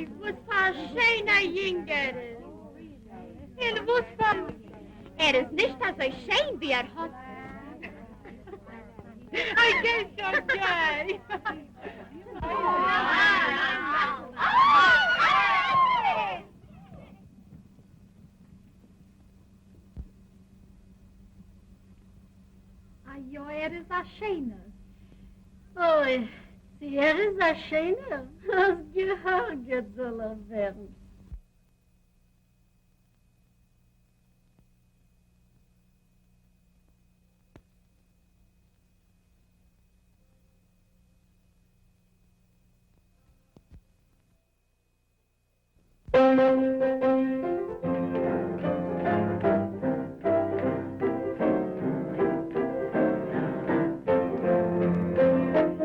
אוי, וואס פאר א שיינער יונג ער איז! און וואס פאר. ער איז נישט אזוי שיין ווי ער האט. איי געס יור געי. א יא ער איז א שיינער. אוי, צו ער איז א שיינער, אז געהארגעט זאל ער ווערן.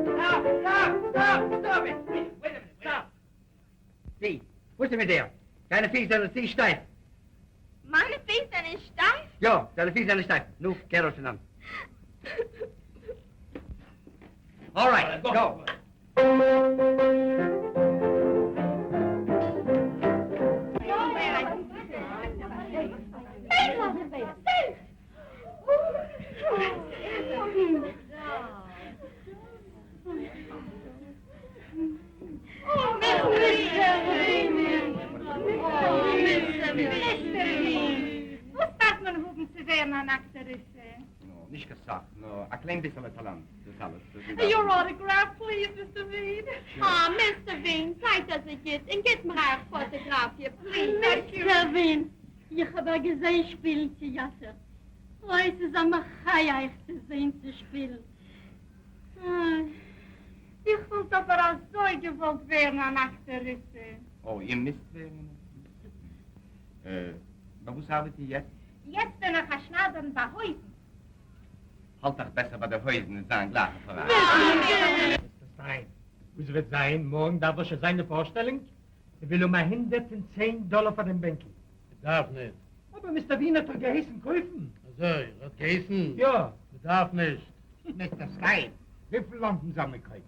סטאפ! סטאפ! סטאפ! סטאפ איט! וועיט א מינוט! סטאפ! די, וואס איז מיט דיר? דיינע פיס זענען צו שטייף! מיינע פיס זענען שטייף? יא, דיינע פיס זענען שטייף. נו, קער אויס פון דאנען. אלרייט, גאו! וואס דארף מען האבן צו ווערן אן אקטעריסע? נישט קיין סך, נאר א קליין ביסעלע טאלאנט, דאס אלעס. יור אוטאגראף פליז מיסטער ווין. אה, מיסטער ווין, זייט אזוי גוט און גיט מיר אייער פאטאגראפיע פליז. מיסטער ווין, איך האב אייך געזען שפילן טיאטער. אוי, ס'איז א מחיה אייך צו זען צו שפילן. איך וואלט אבער אזוי געוואלט ווערן אן אקטעריסע. אוי, איר מוזט ווערן אן אקטעריסע? ביי וואס ארבעט איר יעצט? יעצט בין איך א שניידערין ביי הויזן. האלט אייך בעסער ביי די הויזן און זיין גלייכע פאר אייך. מיסטער סטיין, וואס וועט זיין? מארגן דארף דאך שוין זיין די פארשטעלונג? מען וויל האבן א 110 דאלער פאר דעם בענקל. מען דארף נישט. אבער מיסטער ווין האט דאך געהייסן קויפן. אזוי? ער האט געהייסן? יא. מען דארף נישט. מיסטער סטיין, וויפיל לאמפן זאל מען קויפן?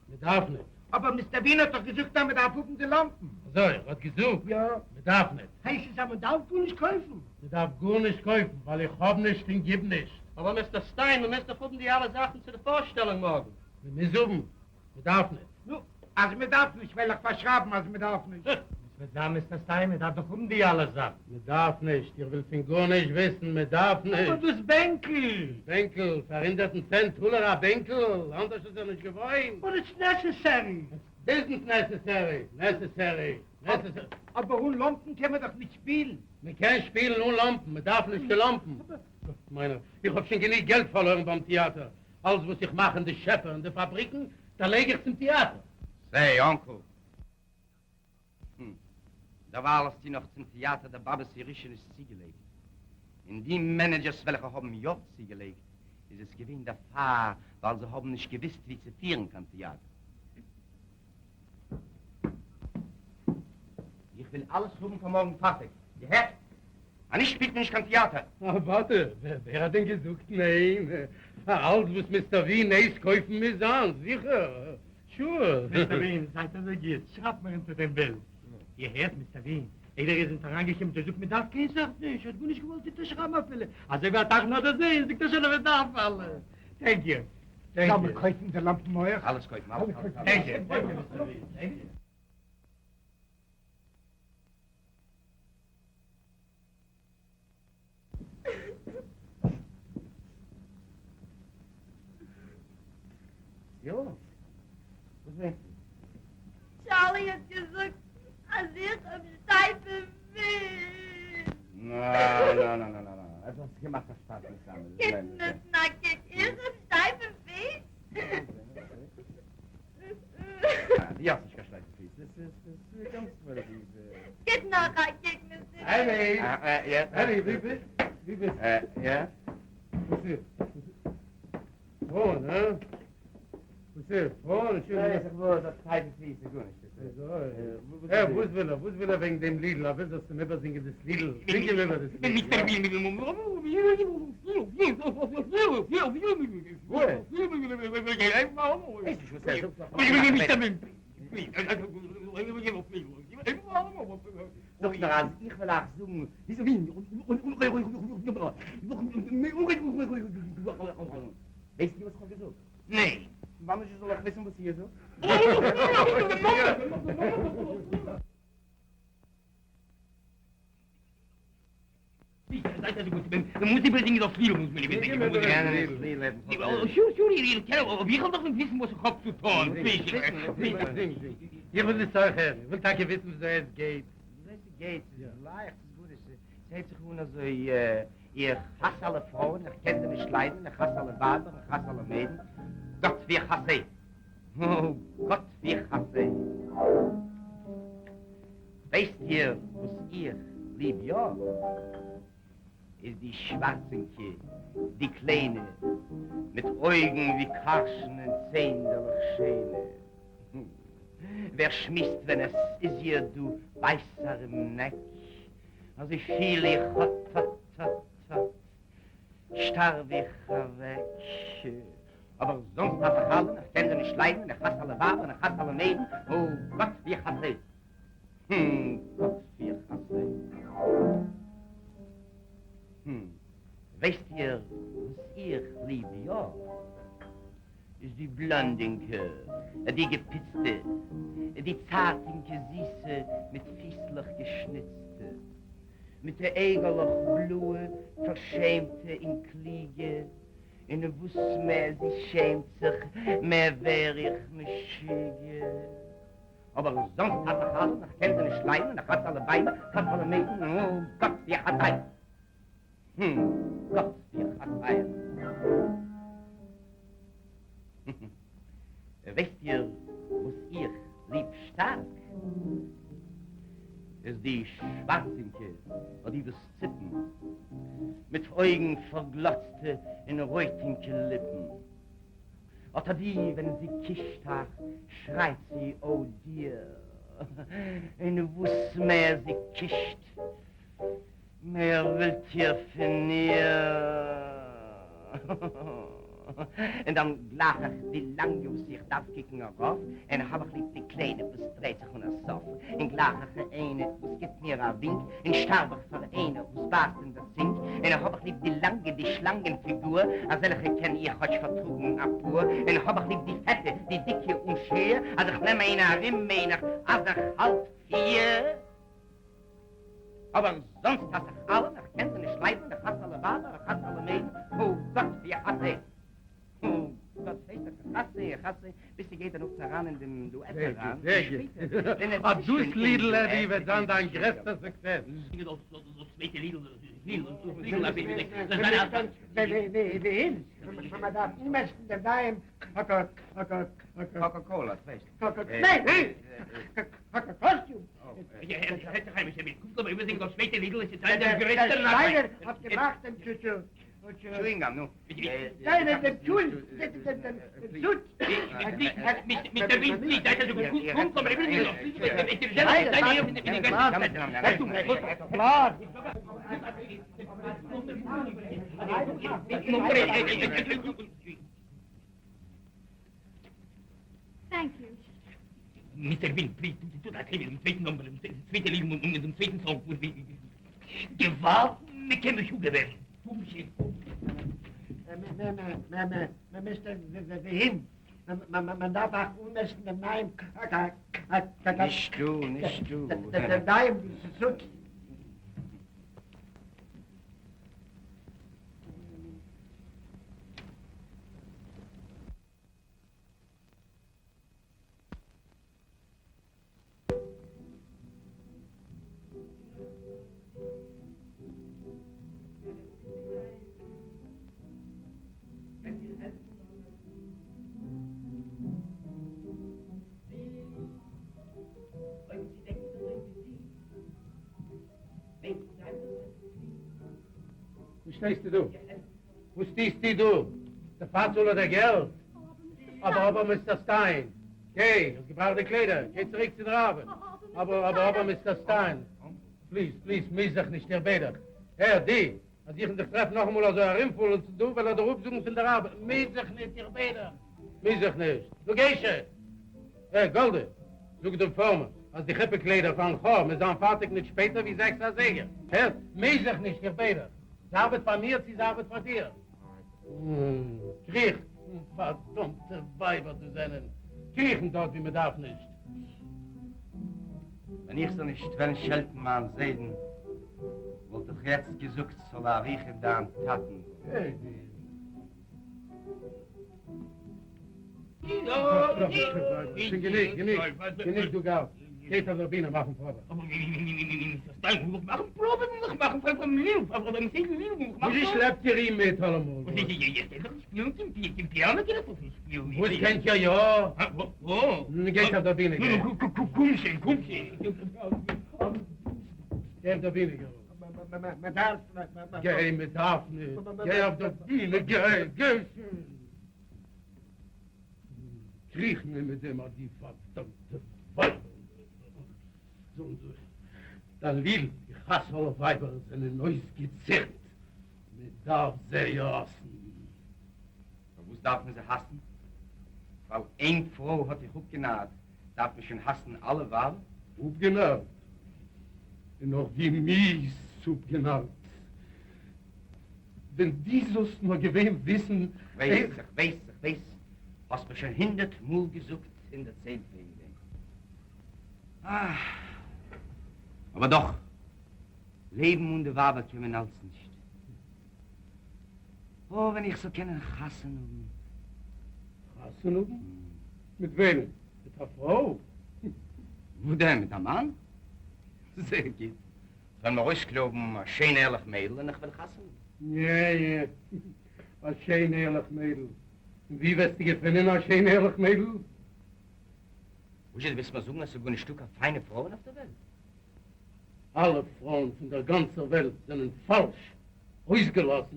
מען דארף נישט. אבער מיסטער ווין האט דאך געזאגט אז מען דארף האבן די לאמפן. אזוי? ער האט געזאגט? יא. מען דארף נישט. הייסט עס אז מען דארף גארנישט קויפן? מען דארף גארנישט קויפן ווייל איך האב נישט און גיב נישט. אבער מיסטער סטיין, מען מוז דאך האבן די אלע זאכן צו די פארשטעלונג מארגן. מען מוז האבן? מען דארף נישט. נו, אז מען דארף נישט וועל איך פארשרייבן אז מען דארף נישט. וואס וועט זיין מיסטער סטיין? מען דארף דאך האבן די אלע זאכן. מען דארף נישט, איך וויל פון גארנישט וויסן, מען דארף נישט. אבער דאס בענקל! בענקל? פאר 110 טאלער א בענקל? אנדערש איז ער נישט געוואוינט. באט איטס נעסעסערי! איטס איזנט נעסעסערי! נעסעסערי! נעסעסערי! אבער אן לאמפן קען מען דאך נישט שפילן. מען קען שפילן אן לאמפן, מען דארף נישט די לאמפן. גאט מיינער, איך האב שוין גענוג געלט פארלוירן ביים טיאטער. אלץ וואס איך מאך אין די שעפער און די פאבריקן, דערלייג איך צום טיאטער. סעי, אנקל. הום. דערווייל האסטו נאך צום טיאטער דער באבע'ס ירושה נישט צוגעלייגט. און די מענעדזשערס וועלכע האבן יא צוגעלייגט, איז עס געווען דערפאר ווייל זיי האבן נישט געוואוסט ווי צו פירן קיין טיאטער. איך וויל אלעס האבן פאר מארגן פארטיג. געהערט? אנישט שפילט מען נישט קיין טיאטער. אוודאי, ווער האט דען געזאגט ניין? אלץ וואס מיסטער ווין הייסט קויפן מוז זיין, זיכער, שור. מיסטער ווין, זייט אזוי גוט, שרייבט מיר אונטער דעם ביל. איר הערט, מיסטער ווין, איידער איר זענט אריינגעקומען האט ער געזאגט מען דארף קיין זאך נישט, ער האט גארנישט געוואלט אונטערשרייבן אפילו, אזוי ווי ער האט אייך נאר דערזעהן זאגט ער שוין אז מען דארף אלעס. טענק יו. זאל מען קויפן די לאמפן אויך? אלעס קויפן, אלעס קויפן. טענק יו, טענק יו מיסטער ווין, טענק יו. יא, וואס וויינסטו? טשארלי האט געזאגט אז איך האב שטייפע פיס. נא נא נא נא נא, עס האט זיך געמאכט א שפאס מסתמא. גיט נתן א קוק, איך האב שטייפע פיס? דו האסט נישט קיין שטייפע פיס, עס איז גאנץ רעלאטיוו. גיט נאך א קוק מיסטער. הערי! הערי, ווי ביסט? ווי ביסט? יא? וואס איז? פרויען, הא? וואס איז? פרויען? ווייס איך וואס, האט שטייפע פיס איז גארנישט. אה, וואס וויל ער? וואס וויל ער וועגן דעם לידל? ער וויל זאלסט אים איבערזינגען דאס לידל? זינג אים איבער דאס לידל, יא. זאגט נאר אז איך וועל אייך זאגן ווייסט איר וואס איך האב געזאגט? ניין. וואנען זשע זאל איך וויסן וואס איר זאגט? זייט אזוי גוט, מען מוז איבערזינגען דאס לידל מוז מען איבערזינגען, מען מוז איך וועל דאך נישט וויסן וואס איך האב צו טון, איך וויל דאס אויך הערן, איך וויל טאקע וויסן וויאזוי עס גייט. וויאזוי ס'גייט, ס'איז לייכט, ס'איז גארנישט, ס'הייבט זיך אן אזוי, איך האס אלע פרויען, איך קען זיי נישט ליידן, איך האס אלע ווייבער, איך האס אלע מיידן, גאט ווי איך האס זיי, גאט ווי איך האס זיי. ווייסט איר וואס איך ליב יא? איז די שווארצינקע, די קליינע, מיט אויגן ווי קארשן און ציינדעלעך שיינע. ווער שמועסט ווען עס איז איר דא ווייס ארום נעק, אזוי פיל איך אט אט אט אט שטארב איך אוועק. אבער זאנסט האס איך אלע, איך קען זיי נישט ליידן, איך האס אלע ווייבער און איך האס אלע מיידן, או גאט ווי איך האס זיי. גאט ווי איך האס זיי. ווייסט איר וואס איך ליב יא? איז די בלאנדינקע, די געפיצטע, די צארטינקע זיסע מיט פיסלעך געשניצטע, מיט די אייגעלעך בלויע, פארשעמטע און קלוגע, און וואס מער זי שעמט זיך, מער ווער איך משוגע. אבער זאנסט האס איך אלע, איך קען זיי נישט ליידן, איך האס אלע ווייבער, איך האס אלע מיידן, או גאט ווי איך האס זיי. גאט ווי איך האס זיי. ווייסט איר וואס איך ליב שטארק? איז די שווארצינקע, אט די וואס ציפן, מיט אויגן פארגלאצטע און רויטינקע ליפן. אָט אַ די, ווען זי קישט אײַך, שרײַט זי, אָ, דיר! און וואָס מער זי קישט, מער ווילט איר פֿון איר. און דאַן גלײַך איך די לאַנגע, וואָס איך דאַרף קוקן אַרויף, און האָב איך ליב די קליינע, וואָס דרייט זיך אָן אַ סוף, און גלײַך איך איינע, וואָס גיט מיר אַ ווינק, און שטאַרב איך פֿאַר איינע, וואָס בײַסט אין דער צונג, און האָב איך ליב די לאַנגע, די שלאַנגען-פֿיגור, אַזעלכע קען איך כאָטש פֿאַרטראָגן אַ פּאָר, און האָב איך ליב די פֿעטע, די דיקע און שער, אַז איך נעם איינע אַרום, מיין איך, אַז איך האַלט פֿיר. אָבער זאָנסט האַס איך אַלע, איך קען זיי נישט ליידן, איך האַס אַלע ווײַבער, איך האַס אַלע מיידן, אָ, גאָט, ווי איך האַס זיי! אָ, גאָט, ווייסט איך, איך האַס זיי, איך האַס זיי, ביז ס'גייט דערנאָך אַרײַן אין דעם דועט אַרײַן, און שפּעטער, ווען עס אָט איז דאָס שוין אין לידל, דועט, עדי, וועט איז זײַן עס דײַן שוין גרעסטער סוקסעס. טענק יו. מיסטער ווין, פליז, טוט א טובה, דעם צווייטן נומבער, דעם צווייטע לידל און דעם צווייטן סאנג, געוואלד, מען קען משוגע ווערן. מיסטער ווין, מען דארף אייך אנמעסטן דעם נייעם נישט דא, נישט דא. דעם נייעם סוט. וואס שטייסטו דא? וואס טוסטו דא? דערפאר צאל איך דיר געלט? אבער אבער מיסטער סטיין, גיי, האסט געבראכט די קליידער, גיי צוריק צו דער ארבעט. אבער אבער אבער מיסטער סטיין, פליז פליז מיש זיך נישט, איך בעט דיך. הער, דו, אז איכ'ל דיך טרעפן נאכאמאל אזוי ארומפאלן דא, וועל איך דיר אפזאגן פון דער ארבעט. מיש זיך נישט, איך בעט דיך, מיש זיך נישט. נו גיי שוין. העי, גאלדע, זאג דעם פארמאן. אז די חופה קליידער פארן כאר מוז זיין פארטיג נישט שפעטער ווי זעקס אזייגער. הערסט? מיש זיך נישט, איך בעט דיך. ס'ארבעט פאר מיר צי ס'ארבעט פאר דיר? קריכט, פארדאמטע ווייבער דאס זענען, קריכן דארט ווי מ'דארף נישט. ווען איך זאל נישט וועלן שעלטן מיין זיידן, וואלט איך יעצט געזאגט ס'זאל אריכות דיין טאטן. שוין גענוג, גענוג, גענוג דו גאר. גייט אויף דער בינע מאכן פראבע. וואס שלעפט איר אים מיט אלעמאל? וואס קענט איר יא? גייט אויף דער בינע, גיי. גיי אויף דער בינע, גיי. גיי, מען דארף נישט. גיי אויף דער בינע, גיי, גיי שוין. קריכן מיט דעם אט די פארדאמטע ווייבער זאלן זיך דליל, איך האס אלע ווייבער זענען אויסגעצירט, מען דארף זיי האסן. פארוואס דארף מען זיי האסן? ווייל איין פרוי האט דיך אפגענארט דארף מען שוין האסן אלע ווייבער? אפגענארט? און נאך ווי מיאוס אפגענארט! ווען דו זאלסט נאר געווען וויסן. כ'ווייס, איך ווייס, איך ווייס, האסט מיר שוין הונדערט מאל געזאגט און דערציילט וועגן דעם. אה. אבער דאך, לעבן אן די ווייבער קען מען אלץ נישט. אוי, ווען איך זאל קענען חתונה האבן. חתונה האבן? מיט וועמען? מיט א פרוי? וואו דען, מיט א מאן? זייער גוט. כ'וועל מיר אויסקלויבן א שיין ערליך מיידל און איך וועל חתונה האבן. יע יע, א שיין ערליך מיידל. און וואו וועסטו געפינען א שיין ערליך מיידל? וואס זשע, דו ווילסט מיר זאגן אז ס'איז גארנישטא קיין פיינע פרויען אויף דער וועלט? אלע פרויען פון דער גאנצער וועלט זענען פאלש, אויסגעלאסן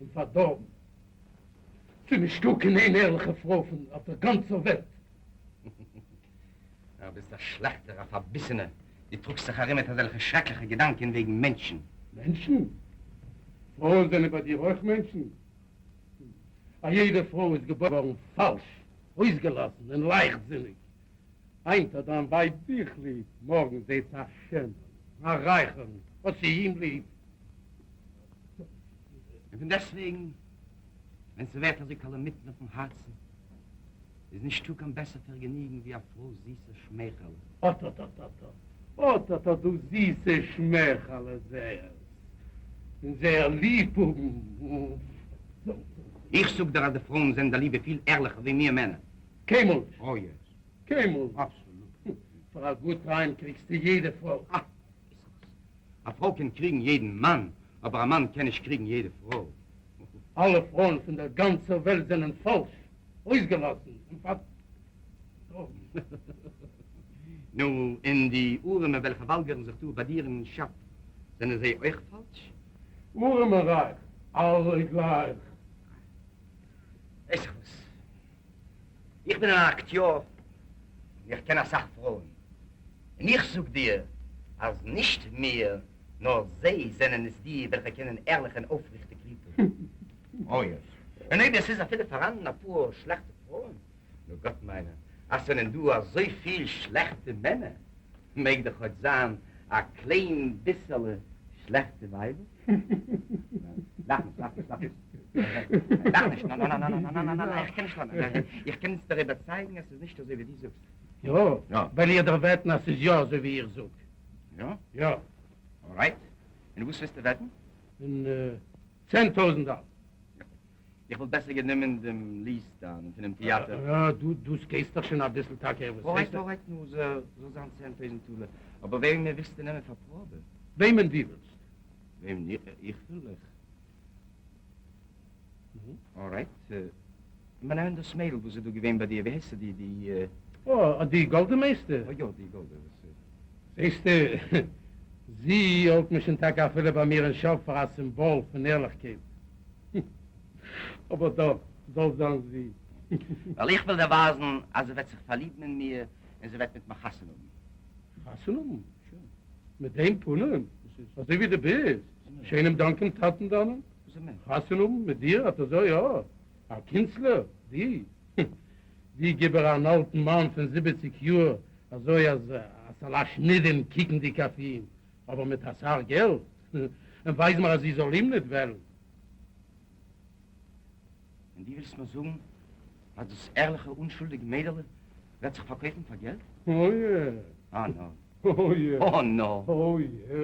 און פארדארבן. ס'איז נישטא קיין איין ערליכע פרוי פון אויף דער גאנצער וועלט. דו ביסט א שלעכטער, א פארביסענער, דו טראגסט זיך ארום מיט אזעלכע שרעקליכע געדאנקען וועגן מענטשן. מענטשן? פרויען זענען ביי דיר אויך מענטשן? א יעדע פרוי איז געבוירן געווארן פאלש, אויסגעלאסן און לייכטזיניג. היינט האט דיין ווייב דיך ליב, מארגן זעט זי א שענערן, א רייכערן, האט זי אים ליב. און פון דעסטוועגן, ווען ס'ווערט אזוי קאלעמוטנע אויפן הארצן, איז נישטא קיין בעסער פארגעניגן ווי א פרוי'ס זיסע שמייכעלע. אָט-אָט-אָט-אָט-אָט, אָט-אָט-אָט דאָס זיסע שמייכעלע זייערס, און זייער ליב האָבן. איך זאָג דיר אַז די פרויען זענען אין דער ליבע פיל ערליכער ווי מיר מענער. קיינמאָל נישט. אָ יעס. קיינמאָל נישט. אַבסאָלוט. פאַר אַ גוד טיים קריגסטו יעדע פרוי. אַ, אַ פרוי קען קריגן יעדן מאַן, אָבער אַ מאַן קען נישט קריגן יעדע פרוי. אַלע פרויען פון דער גאַנצער וועלט זענען פאַלש. אויסגעלאסן און פארדארבן. נו, און די ארעמע וועלכע וואלגערן זיך דא ביי דיר אין שאפ, זענען זיי אויך פאלש? ארעם און רייך, אלע גלייך. ווייס איך וואס. איך בין אן אקטיאר, און איך קען אסאך פרויען. און איך זאג דיר אז נישט מיר, נאר זיי זענען עס די וועלכע קענען ערליך און אויפריכטיג ליב האבן. אוי יעס. און אויב עס איז אפילו פאראנען אפאר שלעכטע פרויען, נו גאט מיינער, אז ס'זענען דא אזויפיל שלעכטע מענער, מעג דאך כאטש זיין א קליין ביסעלע שלעכטע ווייבער. לאך נישט, לאך נישט, לאך נישט. לאך נישט, נא נא נא נא נא נא נא, איך קען נישט לאכן. איך קען עס דיר איבערצייגן אז ס'איז נישט אזוי ווי דו זאגסט. יא, וועל איך דיר וועטן אז ס'איז יא אזוי ווי איך זאג. יא? יא. אלרייט, און וואס וועסטו וועטן? און 10,000 דאלער. איך וואלט בעסער גענומען דעם ליעס דאן פונעם טעאטער. יא, דו דאס גייסט דאך שוין אביסל טאקע. אלרייט, אלרייט, נו, זאל זיין 10,000 טאלער. אבער וועמען ווילסטו נעמען פאר פראבע? וועמען דו ווילסט. וועמען איך וויל? איך. אלרייט, מיר נעמען דאס מיידל וואס איז דא געווען ביי דיר, ווי הייסט זי, די, די. אה, די גאלדע מייסטער? אה יא, די גאלדע, וואס איז. זעסטו, זי האלט מען שוין טאקע אפילו ביי מיר אין שאפ פאר א סימבאל פון ערליכקייט. אבער דאך, זאל זיין זי. ווייל איך וויל דערווייזן אז זי וועט זיך פארליבן אין מיר און זי וועט מיט מיר חתונה האבן. חתונה האבן? מיט דעם פנים? אזוי ווי דו ביסט? שיינעם דאנק דעם טאטן דיינעם? חתונה האבן מיט דיר? אט אזוי יא? א קינצלער? דו? דו גיב איר אן אלטן מאן פון זיבעציג יאר אזוי אז. א סאלאש נידים קוקנדיג אויף אים, אבער מיט א סך געלט, און ווייז מיר אז זי זאל אים ניט וועלן. און דו ווילסט מיר זאגן אז דאס ערליכע אומשולדיג מיידעלע וועט זיך פארקויפן פאר געלט? אוי יע! אה נא. אוי יע! אה נא. אוי יע!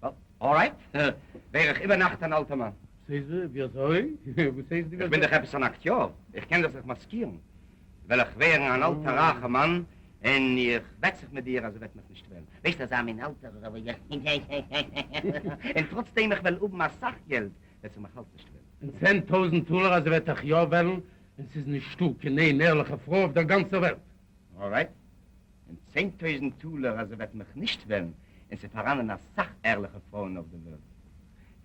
וועל, אלרייט, ווער איך איבערנאכט אן אלטער מאן. וואס הייסט ווי אזוי? וואס הייסט ווי איך בין דאך עפעס אן אקטיאר, איך קען דאך זיך מאסקירן. וועל איך ווערן אן אלטער רייכער מאן, און איך וועט זיך מיט דיר אז זי וועט מיך נישט וועלן. ווייסט אזא מין אלטער און טראצדעם איך וועל האבן אסאך געלט, וועט זי מיך אלץ נישט וועלן. און 10,000 טאלער אז זי וועט דיך יא וועלן, און ס'איז נישטא קיין איין ערליכע פרוי אויף דער גאנצער וועלט. אלרייט, און 10,000 טאלער אז זי וועט מיך נישט וועלן, און ס'איז פאראנען אסאך ערליכע פרויען אויף דער וועלט.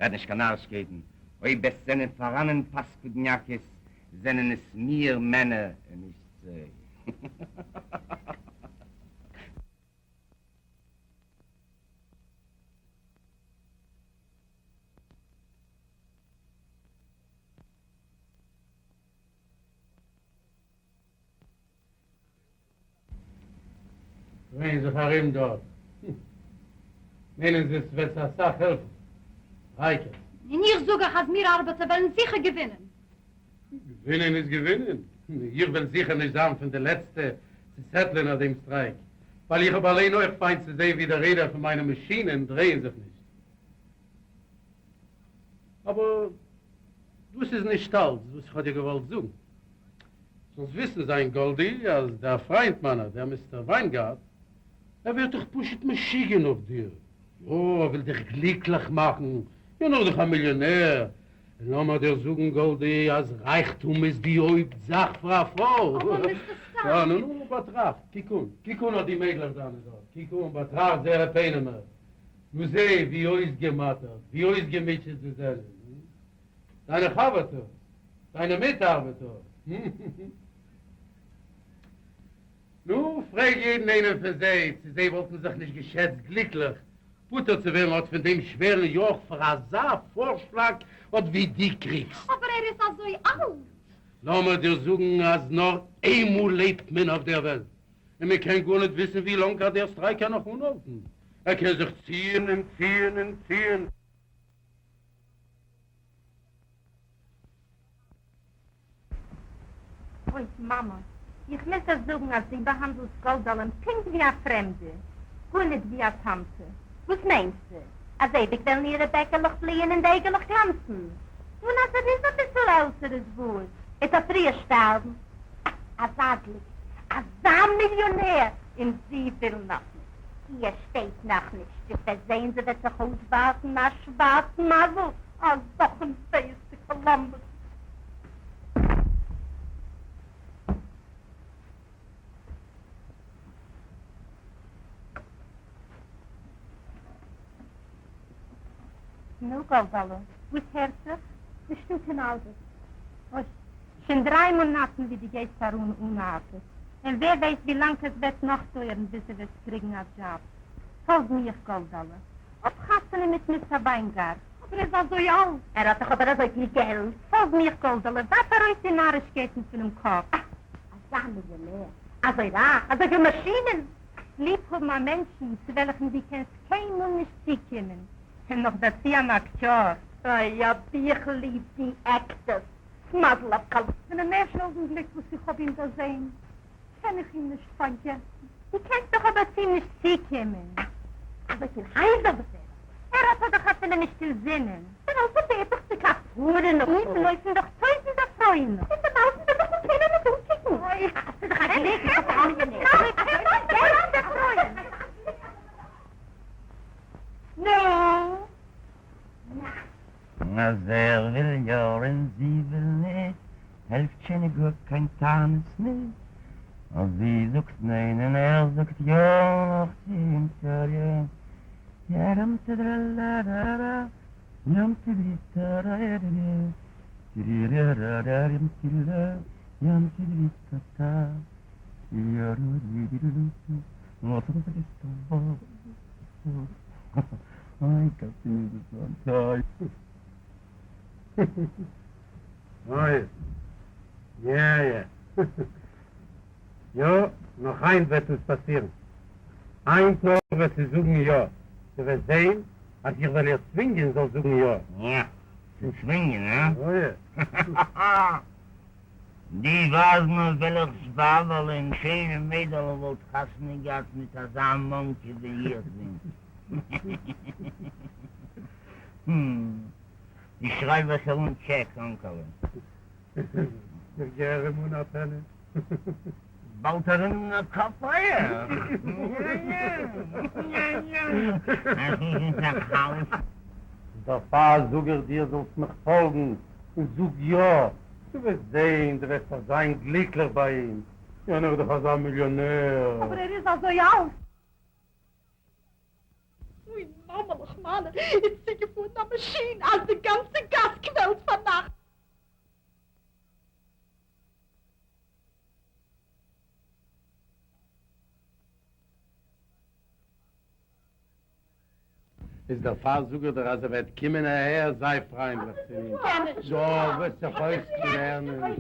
רעד נישט קיין נארישקייטן, אויב עס זענען פאראנען פאסקודניאקעס, זענען עס מיר מענער און נישט זיי. דרייען זיך ארום דארט, מיינען זיי ס'וועט זיי אסאך העלפן, סטרייקערס. און איך זאג אייך אז מיר ארבעטער וועלן זיכער געווינען. געווינען איז געווינען, איך וועל זיכער נישט זיין פון די לעצטע צו סעטלען אט דעם סטרייק, ווייל איך האב אליין אויך פיינט צו זען ווי די רעדער פון מיינע מאשינען דרייען זיך נישט. אבער דאס איז נישט אלץ וואס איך האב דיר געוואלט זאגן. זאלסט וויסן זיין גאלדי אז דער פריינט מיינער דער מיסטער וויינגארט ער ווערט דאך פשוט משוגע נאך דיר, יא ער וויל דיך גליקליך מאכן, יא נאך דאך א מיליאנער, און לאמיר דיר זאגן גאלדי אז רייכטום איז די הויפט זאך פאר א פרוי, אבער מיסטער סטיין. יא נו נו באטראכט, קוק אן, קוק אן אט די מיידלעך דיינע דארט, קוק אן באטראכט זייערע פענעמער, נו זע ווי אויסגעמאטערט, ווי אויסגעמוטשעט זיי זענען, דיינע חבר'טעס, דיינע מיטארבעטער. נו, פרעג יעדן איינעם פון זיי צו זיי וואלטן זיך נישט געשעצט גליקליך פטור צו ווערן אט פון דעם שווערן יאך פאר אזא פארשלאג אט ווי דו קריגסט. אבער ער איז אזוי אלט. לאמיר דיר זאגן אז נאר איינמאל לעבט מען אויף דער וועלט, און מען קען גארניט וויסן ווי לאנג אט דער סטרייק קען נאך אנהאלטן. ער קען זיך ציען און ציען און ציען. אוי, מאַמע, איך מוז דיר זאָגן, אַז דו באַהאַנדלסט גאָלדעלען פּונקט ווי אַ פֿרעמדע, גאָרניט ווי אַ טאַנטע. וואָס מיינסטו, אַז אייביק וועלן אירע בעקעלעך בליִען און די אייגעלעך גלאַנצן? און אַז ער איז אַ ביסל עלטער, איז וואָס? וועט ער פֿריִער שטאַרבן? אַ, אַזאַ גליק! אַזאַ מיליאָנער! און זי וויל נאָך נישט. איר שטייט נאָך נישט. דו וועסט זען, זי וועט זיך אויסוואַרטן אַ שוואַרץ מזל, אַ זאָכן-פֿעסטע קאלאמבוס. נו, גאלדעלע, וואס הערט זיך? נישטא קיין ארבעט. אוי, שוין דריי מאנאטן ווי דו גייסט ארום אן ארבעט, און ווער ווייסט ווי לאנג עס וועט נאך דויערן ביז דו וועסט קריגן א דזשאב. פאלג מיך, גאלדעלע, האב חתונה מיט מיסטער וויינגארט. אבער ער איז אזוי אלט. ער האט דאך אבער אזויפיל געלט. פאלג מיך גאלדעלע, ווארף ארויס די נארישקייטן פונעם קאפ. אה, אזא מיליאנער, אזוי רייך, אזויפיל מאשינען. ליב האבן א מענטשן צו וועלכן דו קענסט קיינמאל נישט צוקומען, און נאך דערצו אן אקטיאר. אוי, האב איך ליב די עקטערס. ס'מזל אויף קאלומבוס. פונעם ערשטן אויגנבליק וואס איך האב אים דערזען, קען איך אים נישט פארגעסן. דו קענסט דאך אבער צו אים נישט צוקומען. אזויפיל הייזער וואס ער האט. ער האט דאך אפילו נישט אין זינען. דער אלטער בעט דאך צו כפרה נאך אים לויפן דאך טויזענטער פרויען נאך. און דעם אלטן וועט דאך שוין קיינער נישט אנקוקן. אוי, ס'איז דאך א גליק וואס א מיליאנער. נו. אז ער וויל יא און זי וויל ניט, העלפט שוין גאר קיין טענות ניט. אז זי זאגט ניין און ער זאגט יא, נאך אוי, יע יע. יא, נאך היינט וועט עס פאסירן. היינט נאר וועט זי זאגן יא. דו וועסט זעהן אז איך וועל איר צווינגען זאל זאגן יא. יא, צו צווינגען, הא? אוי. האהאהא. דו ווייז מיר וועלכס ווייבעלע און שיינע מיידעלע וואלט חתונה געהאט מיט אזא מאנקי ווי איך בין. איך שרייב בעסער אן טשעק, אנקעלע. איך גיי ארום אן א פענע. באלד ארום אן א קאפ אויך. דערפאר זאג איך דיר זאלסט מיך פאלגן און זאג יא, דו וועסט זען דו וועסט דאך זיין גליקליך ביי אים, יענער איז דאך אזא מיליאנער. אבער ער איז אזוי אלט. אוי מאמעלעך מיינע, איז צוגעפארן א מאשין אז די גאנצע גאס קוועלט פאר נחת. איז דערפאר זאג איך דיר אז ער וועט קומען אהער זיי פריינדליך צו אים, דו וועסט זיך אויסלערנען.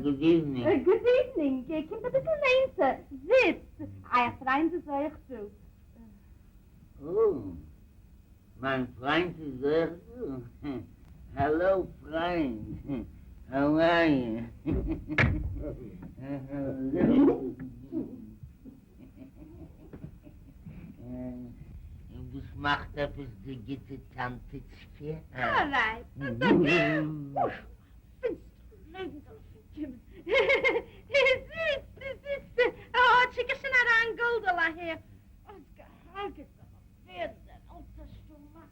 גוד איוונינג. גוד איוונינג, קומט אביסל נענטער, זיצט, אייער פריינד איז אויך דא. או, מיין פריינט איז אויך דא? העלאו פריינד, האו אר יו? און וואס מאכט עפעס די גוטע טאנטעטשקע? אלרייט, אוי, פינסטער לעבן זאל אויף אים קומען. זיצט, זיצט, אט שיק איך שוין אריין גאלדעל אהער. אויסגעהרגעט זאל ער ווערן דער אלטער שטומאק.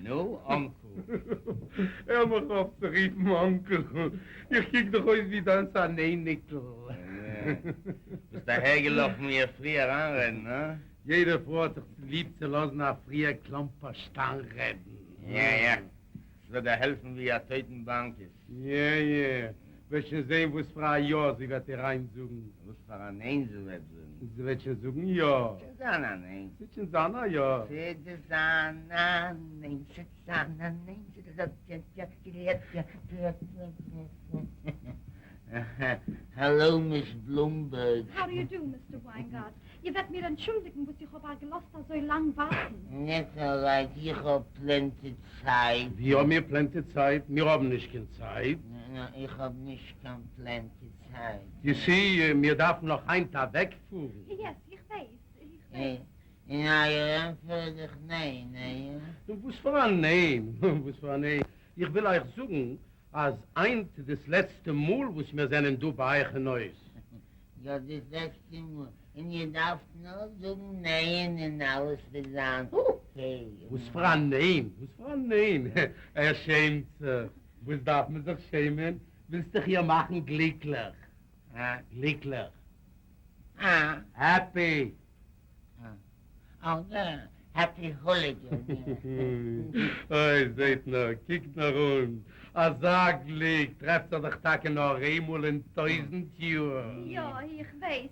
נו, אנקל. הער מיך אויף צו רופן אנקל, איך קוק דאך אויס ווי דיינס אן אייניקל. ביסט אהערגעלאפן איר פריער איינרעדן, הא? יעדע פרוי האט זיך ליב צו לאזן א פריער קלאמפערשט איינרעדן. יא יא, ס'וועט דיר העלפן ווי א טויטן באנקעס. יע יע, וועסט שוין זעהן וואס פאר א יא זי וועט דיר איינזאגן. וואס פאר א ניין זי וועט זאגן. זי וועט שוין זאגן יא. ס'וועט שוין זיין א ניין. ס'וועט שוין זיין א יא. ס'וועט זיין א ניין, ס'וועט זיין א ניין, העלאו מיס בלומבערג. האו דו יו דו מיסטער וויינגארט, איר וועט מיר אנטשולדיגן וואס איך האב אייך געלאזט אזוי לאנג ווארטן. דעטס אלרייט, איך האב פלענטי צייט. ווי האבן מיר פלענטי צייט? מיר האבן נישט קיין צייט. איך האב נישט קיין פלענטי צייט. יו סי, מיר דארפן נאך היינט אוועקפארן. יעס, איך ווייס, איך ווייס. און אייער ענטפער איז דאך ניין, איא? נו, וואס פאר א ניין? וואס פאר א ניין? איך וויל אייך זאגן אז היינט איז דאס לעצטע מאל וואס מיר זענען דא ביי אייך אין הויז. יא, דאס לעצטע מאל. און איר דארפט נאר זאגן ניין און אלעס וועט זיין אקעי. וואס פאר א ניין? וואס פאר א ניין? ער שעמט זיך. וואס דארף מען זיך שעמען? ווילסט דאך איר מאכן גליקליך. הא? גליקליך. אה. העפי. אה. אה, העפי הוליגען. אוי, זעהט נאר, קוקט נאר אן, אזא גליק טרעפט זיך דאך טאקע נאר איינמאל אין טויזנט יאר. יא, איך ווייס,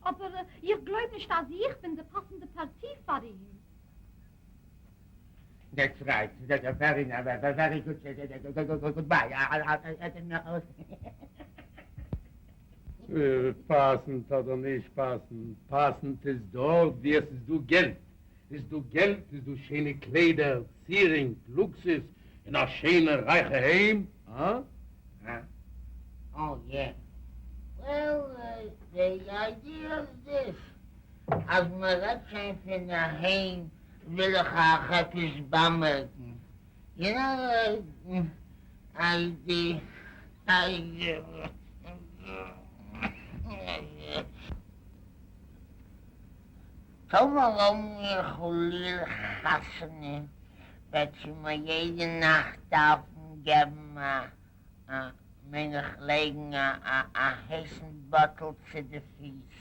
אבער איך גלויב נישט אז איך בין די פאסנדע פארטי פאר אים. דעטס רייט, דעטס א ווערי ווערי גוד גודביי. פאסנד אדער נישט פאסנד, פאסנד איז דארט וואו עס איז דא געלט, איז דא געלט איז דא שיינע קליידער, צירונג, לוקסוס, און א שיינע רייכע היים, הא? הא? אה יע. וועל, די איידיע איז דיס, אז מען רעדט שוין פון א היים וויל איך אייך עפעס באמערקן, יו נאו, איי די איי. טאמער האבן מיר חלילה חתונה וועט זי מיר יעדע נאכט דארפן געבן א א מיין איך לייגן א א א הייסן באטל צו די פיס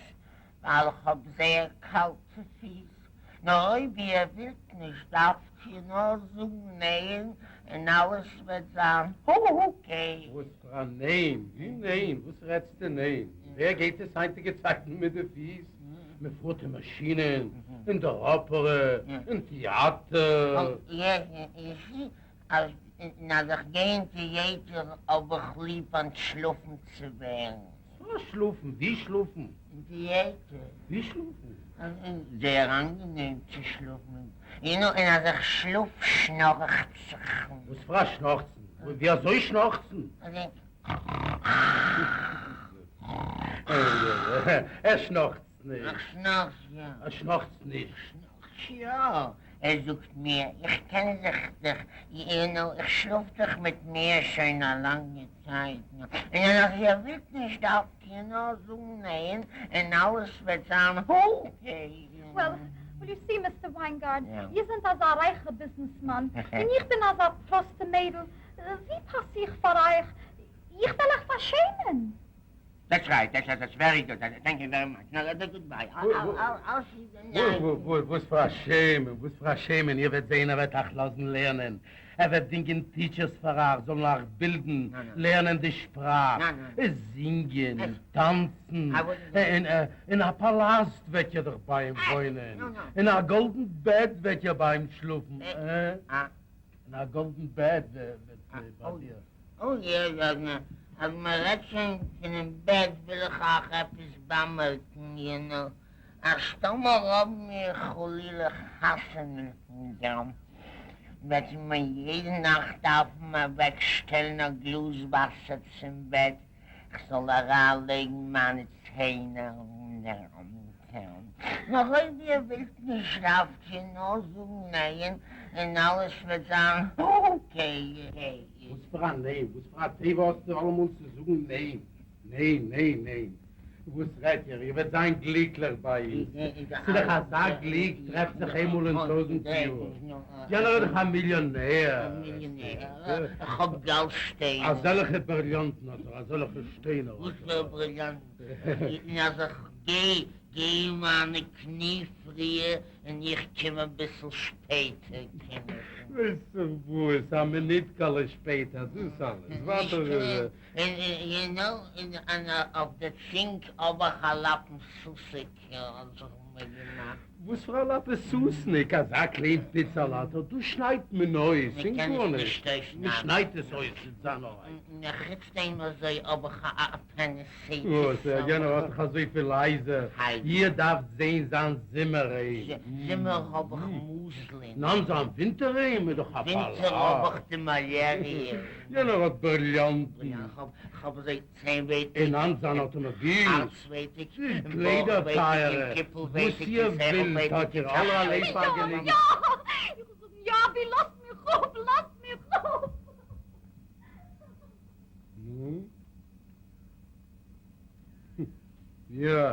ווייל איך האב זייער קאלטע פיס, נאר אויב איר ווילט נישט דארפט איר נאר זאגן ניין און אלעס וועט זיין אקעי. וואס פאר א ניין? ווי ניין? וואס רעדסטו ניין? ווער גייט עס היינטיגע צייטן מיט די פיס? מען פארט אין מאשינען, אין דער אפערע, אין טעאטער. אז אז איך גיי אין טעאטער האב איך ליב אנטשלאפן צו ווערן. וואס שלאפן? ווי שלאפן? אין טעאטער. ווי שלאפן? זייער אנגענעם צו שלאפן. און אז איך שלאף שנארכט זיך. וואס פאר א שנארכצן? ווי אזוי שנארכצן? אזוי. ער שנארכצט נישט. איך שנארך יא. ער שנארכצט נישט. שנארכט יא. ער זאגט מיר, איך קען זיך דאך, יו נאו, איך שלאף דאך מיט מיר שוין א לאנגע צייט, און אז איר ווילט נישט דארפט איר נאר זאגן ניין און אלעס וועט זיין אקעי. וועל, וועל יו סי מיסטער וויינגארט, איר זענט אזא רייכער ביזנעסמאן, און איך בין אזא פראסטע מיידל, ווי פאס איך פאר אייך? איך וועל אייך פארשעמען. דעטס רייט, דעטס רייט, דעטס ווערי גוד, טענק יו ווערי מאטש, נאו גוד ביי, אייל סי יו די נייט. וואס פאר א שעמען, וואס פאר א שעמען, איר וועט זעהן ער וועט אייך לאזן לערנען, ער וועט דינגען טיטשערס פאר אייך, זאלן אייך בילדן, לערנען די שפראך, זינגען, טאנצן, אין א פאלאסט וועט איר דאך ביי אים וואוינען, אין א גאלדן בעט וועט איר ביי אים שלאפן, אין א גאלדן בעט וועט ביי דיר. אוי יא, אז מען רעדט שוין פונעם בעט וויל איך אייך עפעס באמערקן, יו נאו, אז טאמער האבן מיר חלילה חתונה דאן וועט מען יעדע נאכט דארפן אוועק שטעלן א גלאז וואסער צום בעט כ'זאל אריין לייגן מיינע ציינער. נאר אויב איר ווילט נישט דארפט איר נאר זאגן ניין און אלעס וועט זיין אקעי. וואס פאר א ניין? וואס פאר א טבע האסטו אלעמאל צו זאגן ניין? ניין ניין ניין. וואס רעדט איר? איר וועט זיין גליקליך ביי אונז. ס'איז דאך אזא גליק טרעפט זיך איינמאל אין טויזענט יאר. יענער איז דאך א מיליאנער. א מיליאנער? איך האב גאלדשטיין. אזעלכע בריליאנטן האט ער, אזעלכע שטיינער האט ער. וואס פאר בריליאנטן? און אז איך גיי, גיי מיינע קני פריער און איך קום אביסל שפעטער קום איך. ווייסט זיך וואס, א מינוטקעלע שפעטער, דאס אלעס, ווייטער. און יו נאו, און אויף די צונג האב איך א לאפן סוסיק האט זיך מיר געמאכט. וואס פאר א לאפע סוסניק, אזא קליין פיצעלע, אט דאס שניידט מען אויס, און גארנישט, מען שניידט עס אויס מיט זיינערהייט. און חוץ דעם אזוי האב איך א אפענדיסיטיס. וואס, יענער האט דאך אזויפיל הייזער, איר דארפט זעהן זיין זומער היים. זומער האב איך מאזלען. ניין זיין ווינטער היים איז דאך א פאלאץ. ווינטער האב איך די מאלעריע. יענער האט בריליאנטן. כ'האב אזוי ציין-ווייטיק. און היינט זיין אויטאמאביל. הארץ-ווייטיק. און קליידער בויך-ווייטיק. טייערע. און קיפל-ווייטיק. וואס איר ווילט האט איר אלערליי פארגעניגן. יא! איך זאג יא! אבי לאזט מיך אפ! לאזט מיך אפ! נו? יא.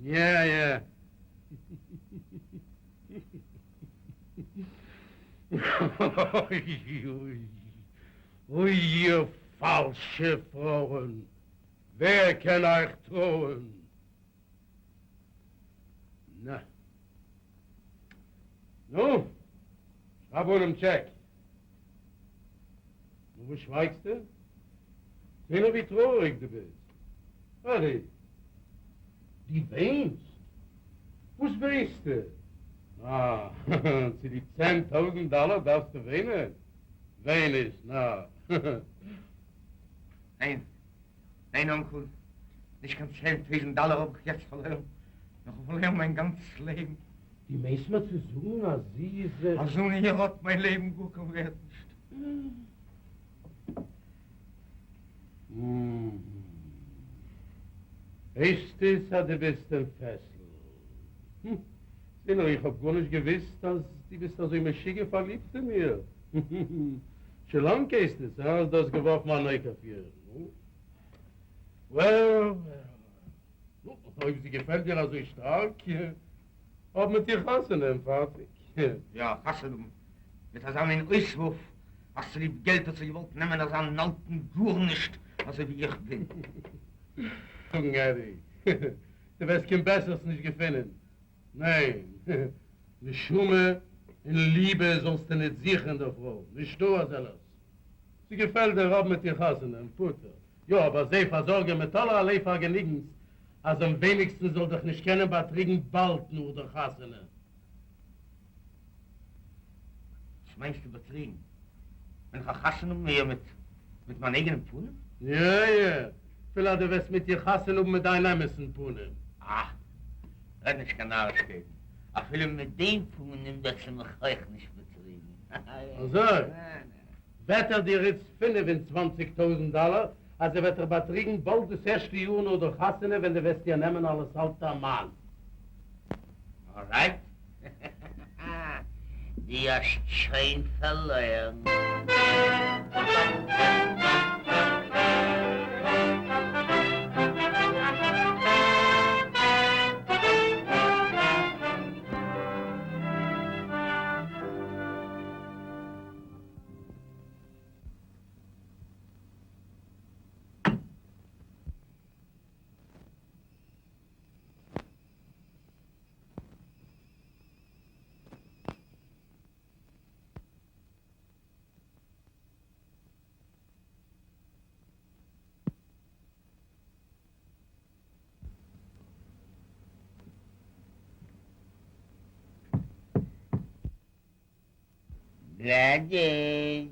יא יא. אוי איר פאלשע פרויען, ווער קען אייך טרויען? נא. נו, שרייב אן דעם טשעק. נו, וואס שווייגסטו? זע נאר ווי טרויעריג דו ביסט. ארי, דו וויינסט? וואס וויינסטו? אה, צוליב 10,000 דאלער דארפסטו וויינען? וויין נישט, נאר. ניין, ניין אנקל, נישט קיין 10,000 דאלער האב איך יעצט פארלוירן, נאר כ'האב פארלוירן מיין גאנץ לעבן. דו מיינסט מיר צו זאגן אז זי איז. אז אן איר האט מיין לעבן גאר קיין ווערט נישט. הייסט עס אז דו ביסט אין פעסל? זע נאר, איך האב גארנישט געוויסט אז דו ביסט אזוי משוגע פארליבט אין איר. שוין לאנג הייסט עס אז דו האסט געווארפן אן אויג אויף איר. נו, וועל, וועל. נו, אויב זי געפעלט דיר אזוי שטארק, האב מיט איר חתונה און פארטיג. יא, חתונה האבן מיט אזא מין אויסוואורף, אז צוליב געלט האט זי געוואלט נעמען אזא אלטן גארנישט אזוי ווי איך בין. זאגן עדי, דו וועסט קיין בעסערס נישט געפינען. ניין, נשמה און ליבע זאלסטו ניט זוכן אין דער פרוי, נישטא אזעלעכס. זי געפעלט דיר, האב מיט איר חתונה און פטור. יא, אבער זיי פארזארג איר מיט אלערליי פארגעניגנס. אז אמווייניגסטנס זאל דיך נישט קענען באטריגן באלד נאך דער חתונה. וואס מיינסטו באטריגן? ווען כ'וועל חתונה האבן איר מיט מיט מיין אייגענעם פנים? יא יא, אפילו אז דו וועסט מיט איר חתונה האבן מיט דיין אמת'ן פנים. אה, רעד נישט קיין נארישקייטן, אפילו מיט דעם פנים וועט זי מיך אויך נישט באטריגן. אזוי? בעט ער דיר איצט 25 טויזנט דאלער אז זי וועט דיך באטריגן באלד דאס ערשטע יאר נאך דער חתונה ווען דו וועסט איר נעמען אלס אלטער מאן. אלרייט. דו האסט שוין פארלוירן. גלעדיס!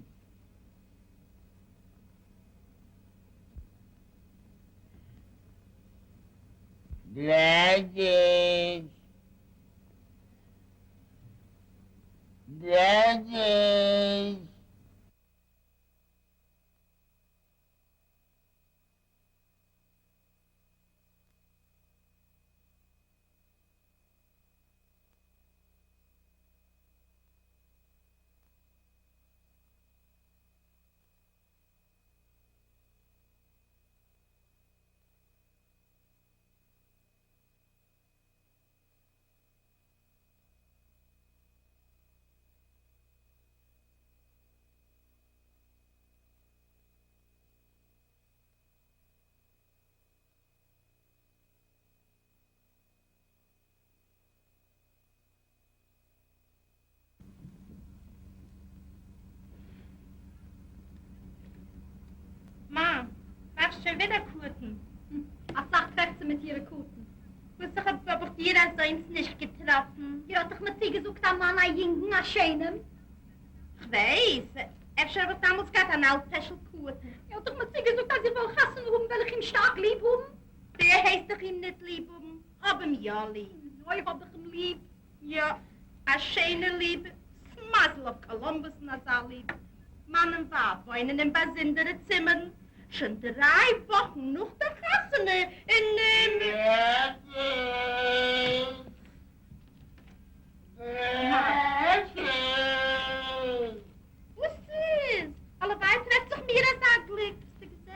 גלעדיס! גלעדיס! מאַם, וואַרפֿסט שוין ווידער קאָרטן? אַ סך טרעפֿט זי מיט אירע קאָרטן. וואָס איך האָב, האָב איך דיר אַזוינס נישט געטראָפֿן. איר האָט דאָך מיר צוגעזאָגט אַ מאַן אַ יונגן, אַ שענעם. כ'ווייס. אפֿשר האָב איך דאַמאָלס געהאַט אַן אַלט פּעשל קאָרטן. איר האָט דאָך מיר צוגעזאָגט, אַז איך וועל חתונה האָבן, וועל איך אים שטאַרק ליב האָבן. דו הייסט דאָך אים ניט ליב האָבן, האָב אים יאָ ליב. אוי, האָב איך אים ליב. יא, א שיינע ליבע, ס'מזל אויף קאלומבוס'ן אזא ליבע. מאן און ווייב וואוינען אין באזונדערע צימערן שוין דריי וואכן נאך דער חתונה און. וואס איז? הלוואי טרעפט זיך מיר אזא גליק, האסטו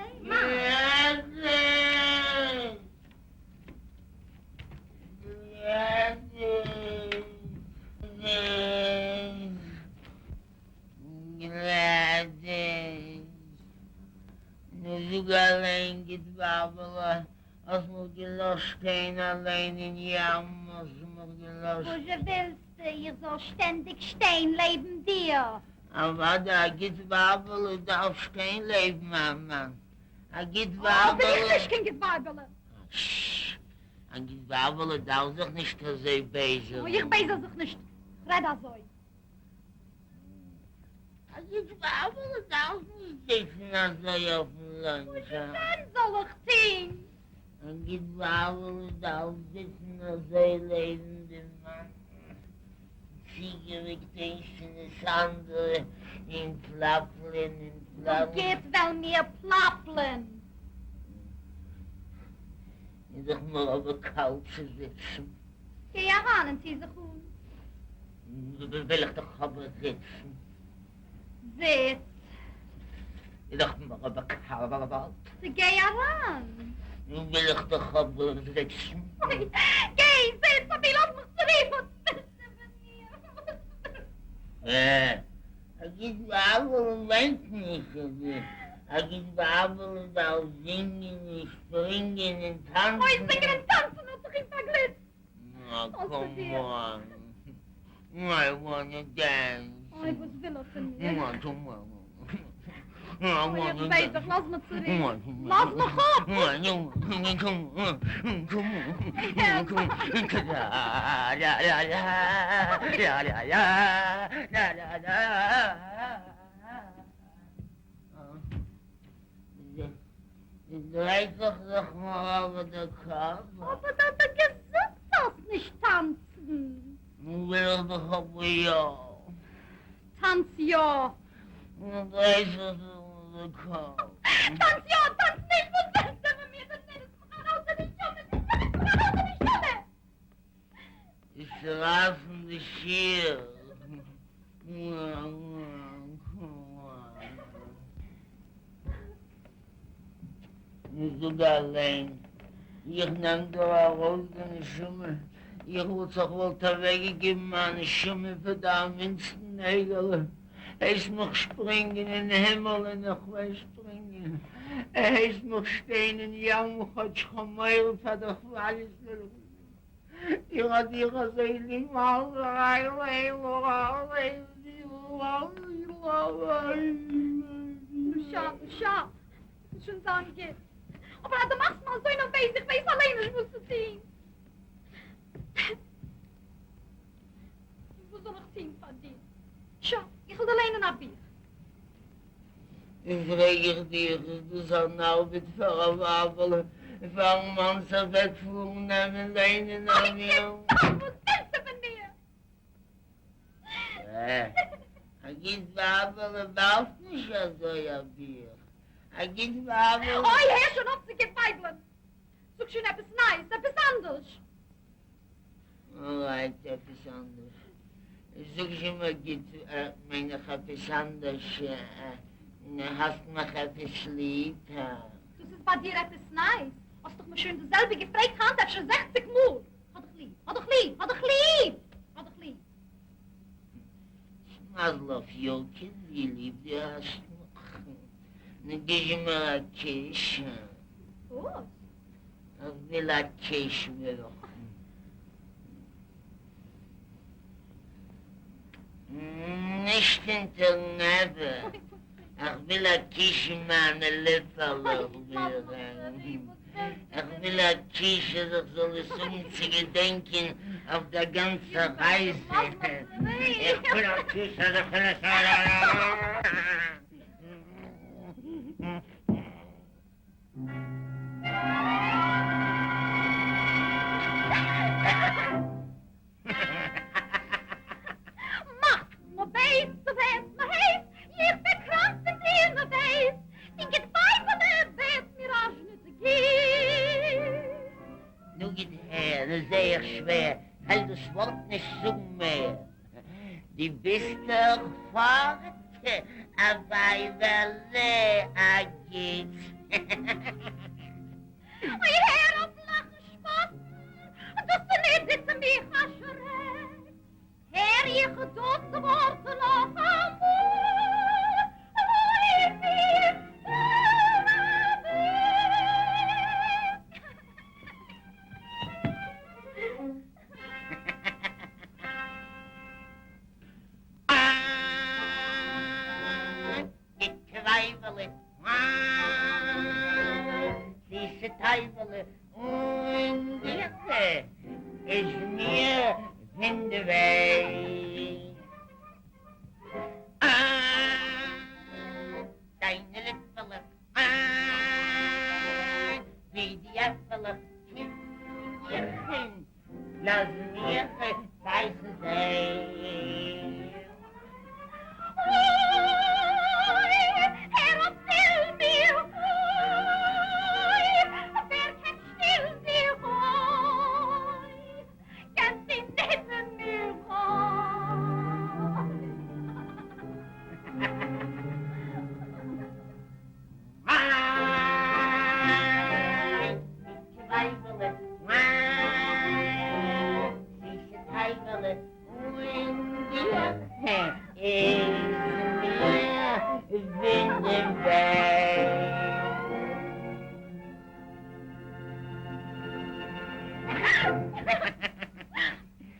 געזען? גלעדיס, נו זאג אליין גוט ווייבעלע, האסט מיך געלאזט שטיין אליין אין ים, האסט מיך געלאזט. וואס זשע ווילסטו, איך זאל שטענדיג שטיין לעבן דיר? אוודאי, א גוט ווייבעלע דארף שטיין לעבן א מאן, א גוט ווייבעלע. בין איך נישט קיין גוט ווייבעלע. ששש. א גוט ווייבעלע דארף זיך נישט אזוי בייזערן. אוי, איך בייזער זיך נישט, כ'רעד אזוי. א גוט ווייבעלע דארף נישט זיצן אזוי אויפן וואס דען זאל איך טוהן? א גוט ווייבעלע דארף זיצן אזוי לעבן דעם מאן, צוגערוקט איינס צו דאס אנדערע און פלאפלען און פלאפלען. גוט, וועלן מיר פלאפלען. איז דאך מיר אבער קאלט צו זיצן. גיי אריין און טו זיך אן. וויל איך דאך אבער זיצן. זיץ. איז דאך מיר אבער קאלט. גיי אריין. וויל איך דאך אבער זיצן. אוי, גיי זיץ, אבי לאז מיך צורו, וואס ווילסטו פון מיר? אה, א גוט ווייבל וויינט נישט אזוי. א גוט ווייבל דארף זינגען און שפרינגען און טאנצן. אוי, זינגען און טאנצן האט זיך אים פארגליסט. נא, קאם אן. איי וואנא דענס. אוי, וואס וויל ער פון מיר? אוי, איך בעט דיך, לאז מיך צורו. לאז מיך אפ! דרייט זיך זיך מיר אבער דער קאפ. אבער דו האסט דאך געזאגט זאלסט נישט טאנצן. נו וויל איך דאך אבער יא. טאנץ יא. נו דרייט זיך זיך מיר דער קאפ. טאנץ יא, טאנץ נישט, וואס ווילסטו פון מיר? דו נעמסט מיך ארויס די נשמה, דו נעמסט מיך ארויס די נשמה! איז צורייסן די שיר. נו זאג אליין, איך נעם דיר ארויס די נשמה, איך וואלט זיך וואלט אוועקגעגעבן מיין נשמה פאר דיין מינדסטן אייגעלע, הייסט מיך שפרינגען אין הימל און איך וועל שפרינגען, הייסט מיך שטיין אין ים כאטש כ'האב מורא פאר די כוואליעס וועל איך איך האב דיך אזוי ליב נו שאַ, נו שאַ, ס'וועט שוין זיין גוט. אבער אז דו מאכסט מיר אזוי נערוועז, איך ווייס אליין נישט וואס צו טון. וואס זאל איך טון פאר דיר? שאַ, איך וועל דיר ליינען א בוך. פרעג איך דיך, איז דאס אן ארבעט פאר א ווייבעלע פארן מאנ'ס אוועקפארן נעמען ליינען א אוי גוט, וואס ווילסטו פון מיר? א גוט ווייבעלע ווארפט נישט אזוי א בוך, א גוט ווייבעלע. אוי הער שוין אויף צו גוט ווייבלען, זאג שוין עפעס נייעס, עפעס אנדערש. אלרייט, עפעס אנדערש. זאג זשע מיר גוט, מיין איך עפעס אנדערש, האסט מיך עפעס ליב? הא? דאס איז ביי דיר עפעס נייעס? האסט דאך מיר שוין דאס זעלבע געפרעגט היינט אפשר זעכציג מאל! האב דיך ליב! האב דיך ליב! האב דיך ליב! האב דיך ליב! מזל אויף יארקע ווי ליב דו האסט מיך. נו גיב זשע מיר א קיש. וואס? איך וויל א קיש וויל איך. נישט אונטערן אבר, איך וויל א קיש אין מיינע ליפעלעך וויל איך. איך וויל א קיש אז איך זאל עס האבן צו געדענקען אויף דער גאנצער רייזע. איך וויל א קיש אז איך זאל עס. מאך נערוועז, דו ווערסט נערוועז, איך ווער קראנק פון דיר נערוועז, דיין גוט ווייבעלע ווערט מיר אזש ניט צו גוט. נו גוט הער, נו זע איך שווער, כ'וועל דאס ווארט נישט זאגן מער, דו ביסט דאך פארט א ווייבעלע א גוטס. אוי הער אויף לאכן שפאסן, דאס צוניט טוט מיך א שרעק, הער איך דאס ווארט נאכאמאל, לויף איך אוועק. גוט ווייבעלע, זיסע טייבעלע, און דיר איז מיר ווינדערוועי. דיינע ליפעלעך, ווי די עפעלעך, קום לאז מיך בייסן זיי. אוי, הער אויף שטיל מיר, אוי, ווער קען שטיל דיר, אוי, קענסט דו נעמען מיר, אוי.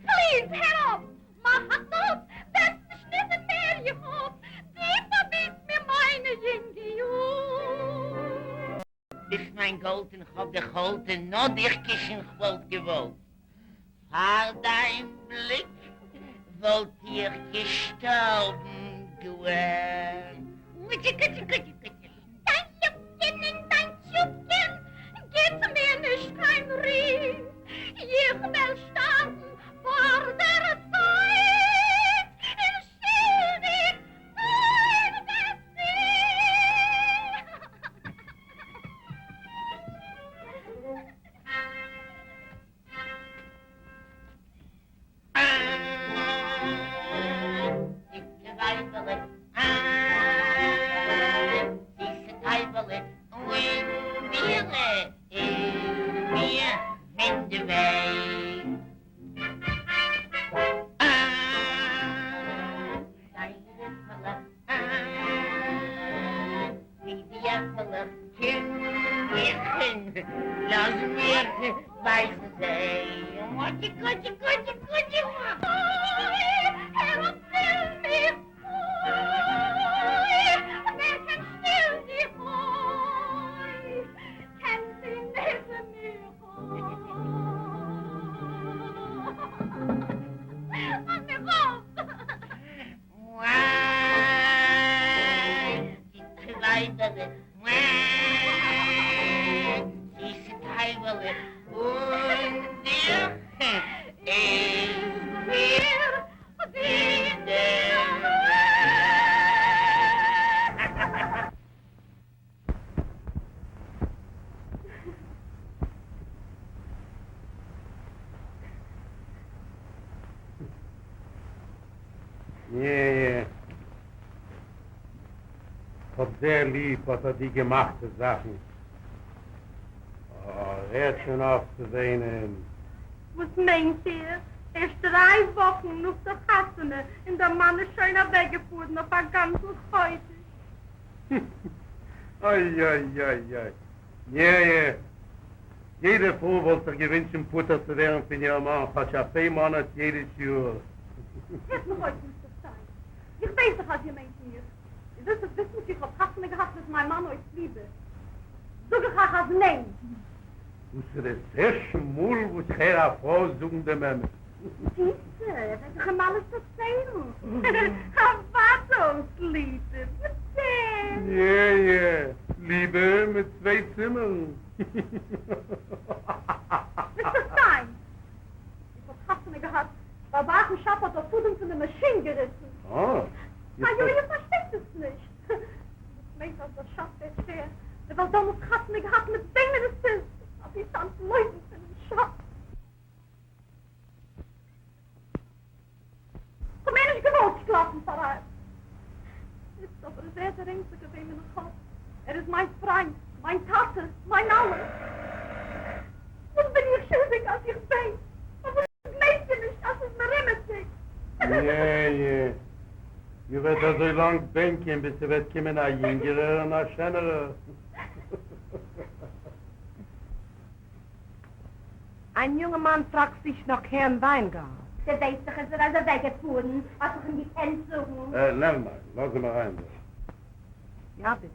פליז הער אויף! מאך א סטאפ! וועסט נישט נעמען מער איך האף דו פארביסט מיר מיינע יונגע. ביסט מיין גאלד און כ'האב דיך האלד און נאר דיך קישן כ'וואלט געוואלט. פאר דיין בליק וואלט איך געשטארבן געווען. דיין יובקען און דיין טשובקען גיט מיר נישט קיין רו, איך וועל שטארבן פאר דער צייט און שולדיג זיין וועסטו. דיקע ווייבעלע, זיסע טייבעלע, און דיר איז מיר ווינדעוועי. שיינע ליפעלעך, ווי די עפעלעך, קום גיכער, לאז מיר בייסן זיי. מאטי קאטי קאטי קאטי אוי, הער אויף שטיל מיך, אוי, ווער קען שטילן דיך, אוי, קען זי ניט מיך, אוי, לאז מיך אפ. דיקע ווייבעלע, זיסע טייבעלע, און דיר איז מיר ווידער יע יע. כ'האב זייער ליב אט אט די געמאכטע זאכן. אה, הערט שוין אויף צו וויינען. וואס מיינט איר? ערשט דריי וואכן נאך דער חתונה און דער מאן איז שוין אוועקגעפארן אויף א גאנצן חודש. אוי אוי אוי אוי. יע יע. יעדע פרוי וואלט זיך געווינטשן פטור צו ווערן פון איר מאן כאטש אויף איין מאנאט יעדעס יאר. הערט מיך אויס מיסטער שטיין, איך ווייס דאך אז איר מיינט מיך, איר ווילט דאך וויסן צו איך האב חתונה געהאט מיט מיין מאן אויס ליבע, זאג איך אייך אז ניין. דאס איז דאס ערשטע מאל וואס איך הער א פרוי זאגן דעם אמת. זיסע, וועל איך אים אלעס דערציילן. אוודאי אויס ליבע, וואס דען? יע יע, ליבע מיט צוויי צימערן. מיסטער שטיין, איך האב חתונה געהאט ווייל ביי אייך אין שאפ האט דער פאדעם פון די מאשין געריסן. אה, איי איר פארשטייט עס נישט. דאס מיינט אז דער שאפ ווערט שווער. מען וואלט דאמאלס חתונה געהאט מיט וועמען עס איז, אבי צו אנטלויפן פונעם שאפ. כ'האב מער נישט געוואלט שקלאפן פאר אייך. איצט אבער איז ער דער איינציגער וועמען איך האב. ער איז מיין פריינט, מיין טאטע, מיין אלעס. וואס בין איך שולדיג אז איך וויין? פארוואס גלייבט איר נישט אז ס'איז מיר אמת'דיג? יע יע, איר וועט אזוי לאנג בענקען ביז ס'וועט קומען א יונגערער און א שענערער. איין יונגערמאן פראגט זיך נאך הערן וויינגארט. דו ווייסט דאך אז ער איז אוועקגעפארן, האט זיך אים געקענט זאגן. אה, נעווער מיינד, לאז אים אריין דא. יא ביטע.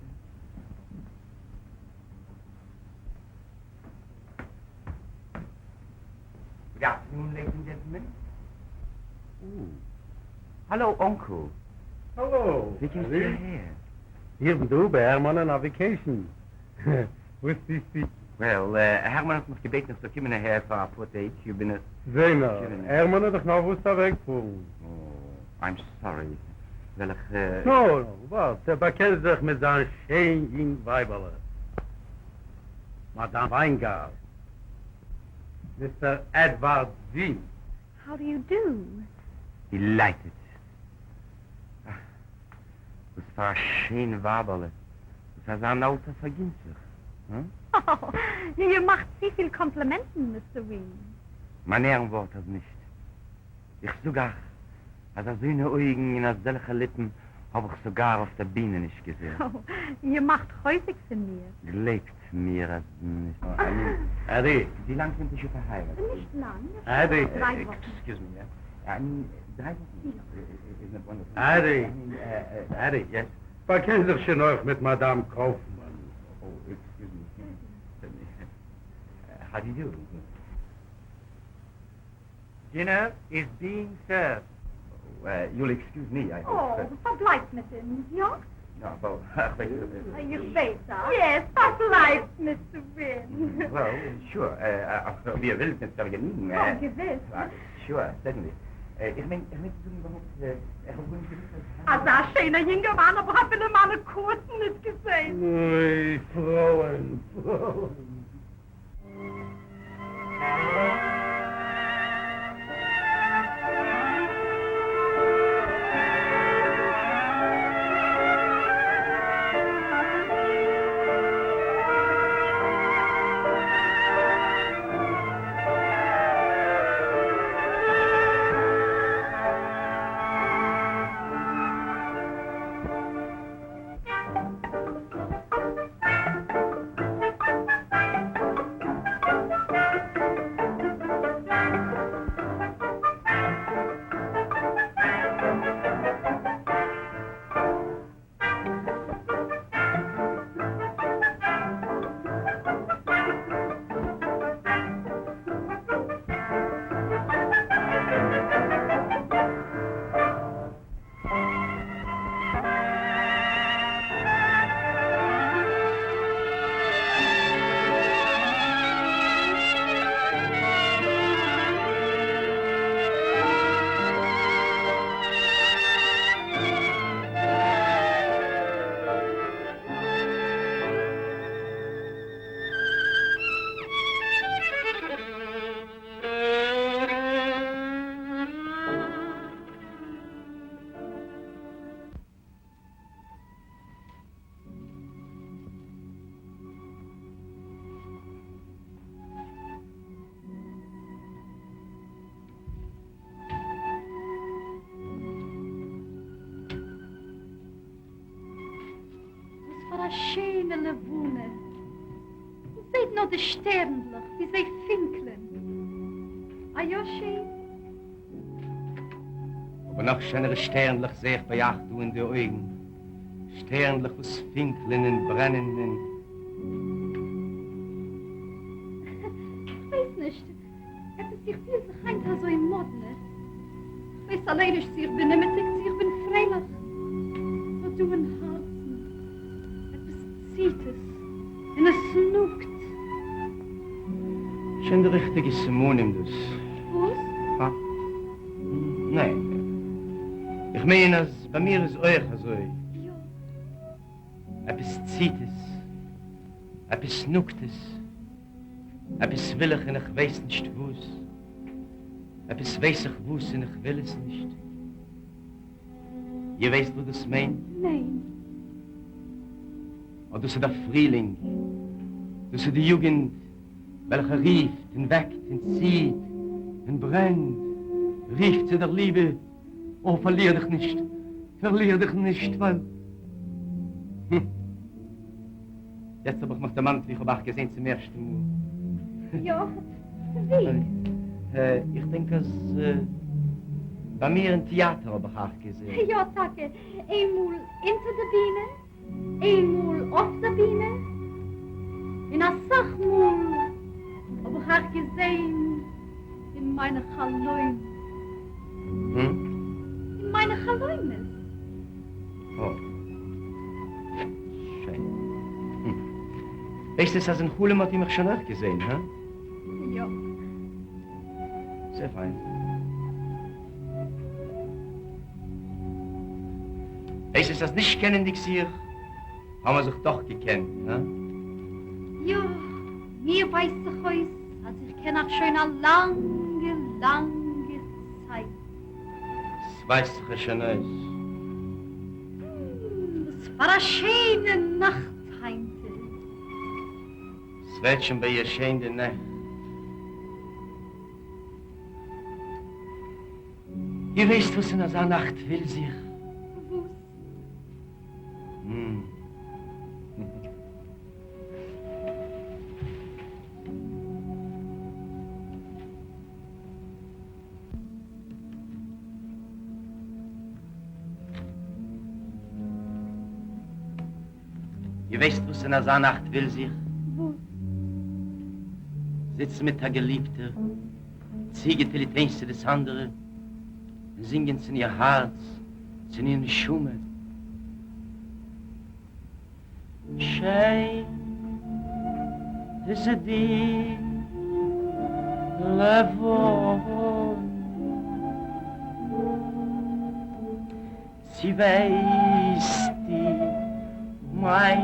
גוד אפטערנון לעידיס ענד דזשענטלמען. אוה, האלא אנקל. האלא, ווי קומסטו אהער? איך בין דא ביי הערמאנען אויף וועקעישאן. וואס טוסטו? וועל, הערמאן האט מיך געבעטן איך זאל קומען אהער פאר אפאר טעג, און בין איך. זע נאר, הערמאן האט דאך נארוואס אוועקגעפארן. אוי, איים סארי, וועל איך. נא, נא, ווארט, ער באקענט זיך מיט זיין שיין יונג ווייבעלע, מאדאם וויינגארט, מיסטער עדווארד ווין. האו דו יו דו? דילייטעד. אך, וואס פאר א שיין ווייבעלע, וואס אזא אן אלטער פארגינט זיך, הא? איר מאכט צופיל קאמפלימענטן, מיסטער ווין. מיין עהרן ווארט אז נישט. איך זאג אייך אז אזוינע אויגן און אזעלכע ליפן האב איך זאגאר אויף דער בינע נישט געזען. איר מאכט חוזק פון מיר. גלייבט מיר אז נישט. עדי. ווי לאנג זענט איר שוין פארהייראט? נישט לאנג, עדי. דריי וואכן. עקסקיוז מי, איי מין, דריי וואכן. עדי. עדי, יעס. באקען זיך שוין אויך מיט מאדאם קויפמאן. אוי, עקסקיוז. עקסקיוז מי. האו דו יו דו? דינער איז ביאינג סערווד. יול עקסקיוז מי, איי האופ. אוי, פארבלייבט מיט אונז, יא? יא, וועל, איך ווייס נישט. איך בעט אייך. יעס, פארבלייבט, מיסטער ווין. וועל, שור, אויב איר ווילט מיט פארגעניגן. אה, געוויס. שור, סערטענלי. איך מיין, איך מיין צו זאגן איבערהויפט, איך האב גארנישט געוואוסט אז. אזא שענער יונגערמאן האב איך אפילו אין מיינע קארטן ניט געזען. אוי, פרויען, פרויען. וואס פאר א שענע לבנה! זעט נאר די שטערנדלעך ווי זיי פינקלען. א יא שען? אבער נאך שענערע שטערנדלעך זע איך ביי אייך דא אין די אויגן, שטערנדלעך וואס פינקלען און ברענען און. כ'ווייס נישט, עפעס איך פיל זיך היינט אזוי מאדנע, כ'ווייס אליין נישט צו איך בין אומעטיג צו איך בין פרייליך, נאר דא אין הארצן עפעס ציט עס און עס נאגט. שוין די ריכטיגע סימנים דאס. וואס? הא? ניין. איך מיין אז ביי מיר איז אויך אזוי. יא. עפעס ציט עס. עפעס נאגט עס. עפעס וויל איך און איך ווייס נישט וואס. עפעס ווייס איך וואס און איך וויל עס נישט. איר ווייסט וואס דאס מיינט? ניין. אָט דאָס איז דער פֿרילינג, דאָס איז די יוגנט, וועלכע רופֿט און וועקט און ציט און ברענט, רופֿט צו דער ליבע, אָ, פֿאַרליר דיך נישט, פֿאַרליר דיך נישט, ווײַל. הום. יעצט האָב איך מיך דערמאַנט, וווּ איך האָב אײַך געזען צום ערשטן מאָל. יאָ, וווּ? איך דענק, אַז בײַ מיר אין טעאַטער האָב איך אײַך געזען. יאָ, טאַקע, איין מאָל אונטער דער בינע. איינמאל אויף דער בינע, און אסאך מאל האב איך אייך געזען אין מיינע חלומות. אין מיינע חלומות. אוי. שיין. הייסט עס אז אין חלום האט איר מיך שוין אויך געזען, הא? יא. זייער פיין. הייסט עס אז נישט קענענדיג זיך האבן מיר זיך דאך געקענט, הא? יא, מיר ווייזט זיך אויס אז איך קען אייך שוין א לאנגע לאנגע צייט. ס'ווייזט זיך עס שוין אויס. וואס פאר א שענע נאכט היינט איז. ס'ווערט שוין ביי איר שיין די נעכט. איר ווייסט וואס אין אזא נאכט וויל זיך? וואס? איר ווייסט וואס אין אזא נאכט וויל זיך? וואס? זיצן מיט א געליבטער, צוגעטוליעט איינס צו דאס אנדערע, און זינגען צון איר הארץ, צון איר נשמה. שיין איז די לבנה, צי ווייסטו מיין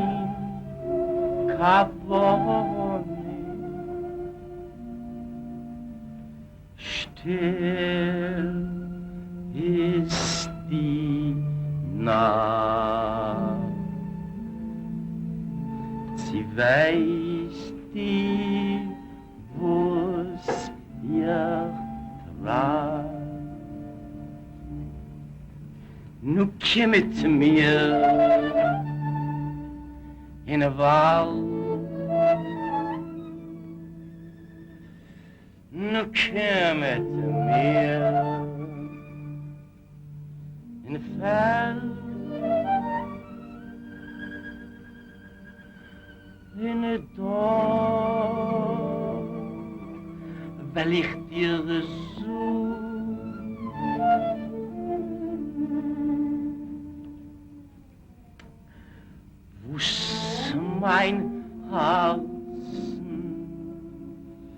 כוונה? שטיל איז די נאכט, צי ווייסטו וואס איך טראכט? נו קום מיט מיר אין וואלד. נו קום מיט מיר אין פעלד און דארט וועל איך דיר זאגן. וואס מיין הארצן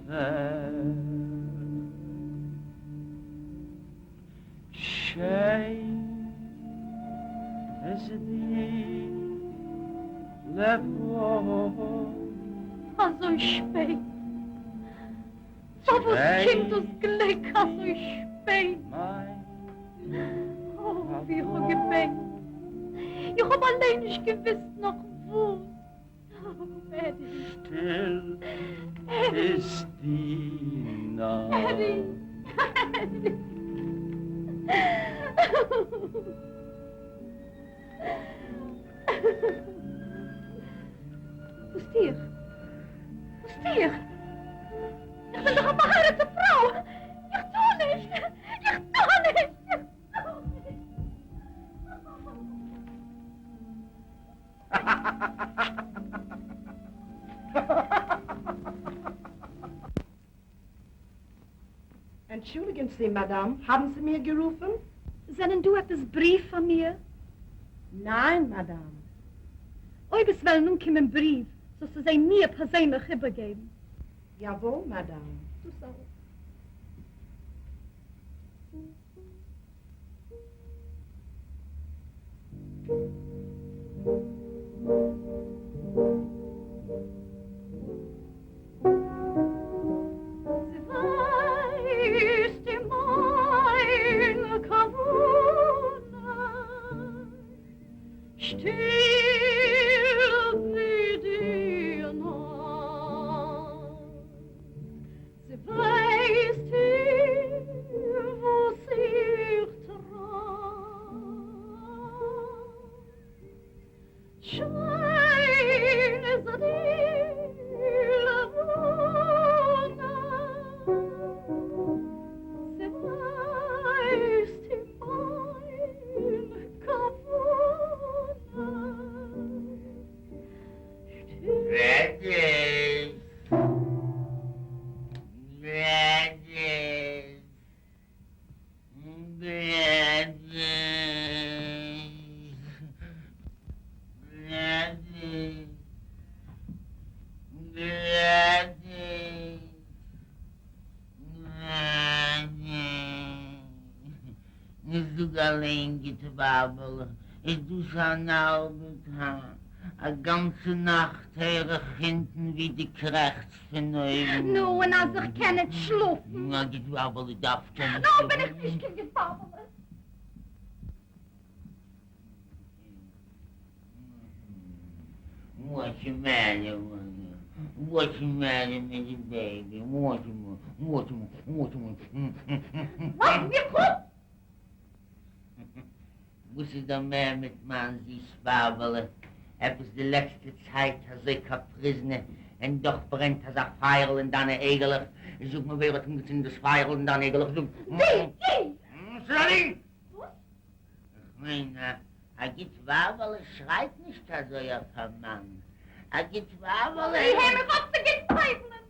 פעלט. שיין איז די לבנה. אזוי שפעט? פארוואס קומט דאס גליק אזוי שפעט? אוי, ווי איך האב געבענקט! איך האב אליין נישט געוויסט נאך וואס. עדי! שטיל איז די נאכט. עדי! עדי! וואס טו איך? וואס טו איך? איך בין דאך א פארהייראטע פרוי! איך טאר נישט! איך טאר נישט! איך טאר נישט! ענטשולדיגען זי, מאדאם, האבן זי מיר גערופן? זענען דא עפעס בריוו פאר מיר? ניין, מאדאם. אויב עס וועלן אנקומען בריוו, זאלסטו זיי מיר פערזענליך איבערגעבן. יאוואל, מאדאם. דאס אלס. נו זאג אליין גוט ווייבל, איז דאס אן ארבעט, הא? א גאנצע נאכט הער איך הינטן ווי דו קרעכצט פון אויבן. נו, און אז איך קען ניט שלאפן? א גוט ווייבל דארף קענען שלאפן. נו, בין איך נישט קיין גוט ווייבל. וואטס די מעטער, וואטס די מעטער מיט די בעיבי, וואטס וואטס וואטס לאז מיך אפ! וואס איז דער מער מיט מיין זיס ווייבעלע? עפעס די לעצטע צייט אזוי קאפריזנע, און דאך ברענט אזא פייערל אין דיינע אייגעלעך, זאג מיר ווער האט אנגעצינדן דאס פייערל אין דיינע אייגעלעך, זאג. דו! דו! סארי! וואס? כ'מיין, א גוט ווייבעלע שרייט נישט אזוי אויף א מאן. א גוט ווייבעלע. אוי, הער מיך אויף צו געטייוולען!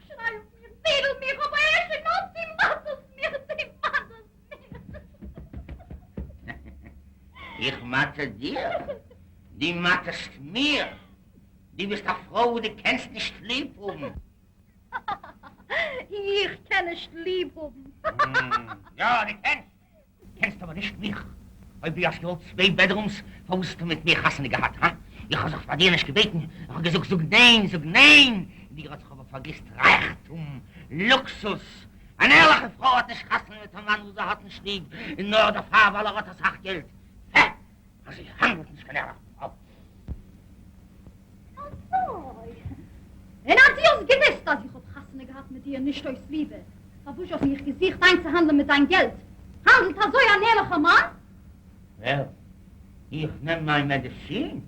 שריי אויף מיר, זידל מיך, אבער ערשט נאר דו מאטערסט מיך, דו מאטערסט מיך! איך מאטער דיר? דו מאטערסט מיר! דו ביסט א פרוי וואס דו קענסט נישט ליב האבן! איך קען נישט ליב האבן? יא, דו קענסט! קענסט אבער נישט מיך. אויב דו האסט געוואלט צוויי בעדרומס, פארוואס האסטו מיט מיר חתונה געהאט, הא? איך האב זיך פאר דיר נישט געבעטן, איך האב געזאגט זאג ניין, זאג ניין! דיר האט זיך אבער פארגליסט רייכטום, לוקסוס. אן ערליכע פרוי האט נישט חתונה מיט א מאן וואס זי האט נישט ליב, און נאר דערפאר ווייל ער האט אסאך געלט. פע! אזוי האנדלט נישט קיין ערליכע פרוי. אזוי? און אז דו האסט געוואוסט אז איך האב חתונה געהאט מיט דיר נישט אויס ליבע, פארוואס האסטו מיך געזוכט איינצוהאנדלען מיט דיין געלט? האנדלט אזוי אן ערליכער מאן? ווער? איך נעם מיין מעדיצין?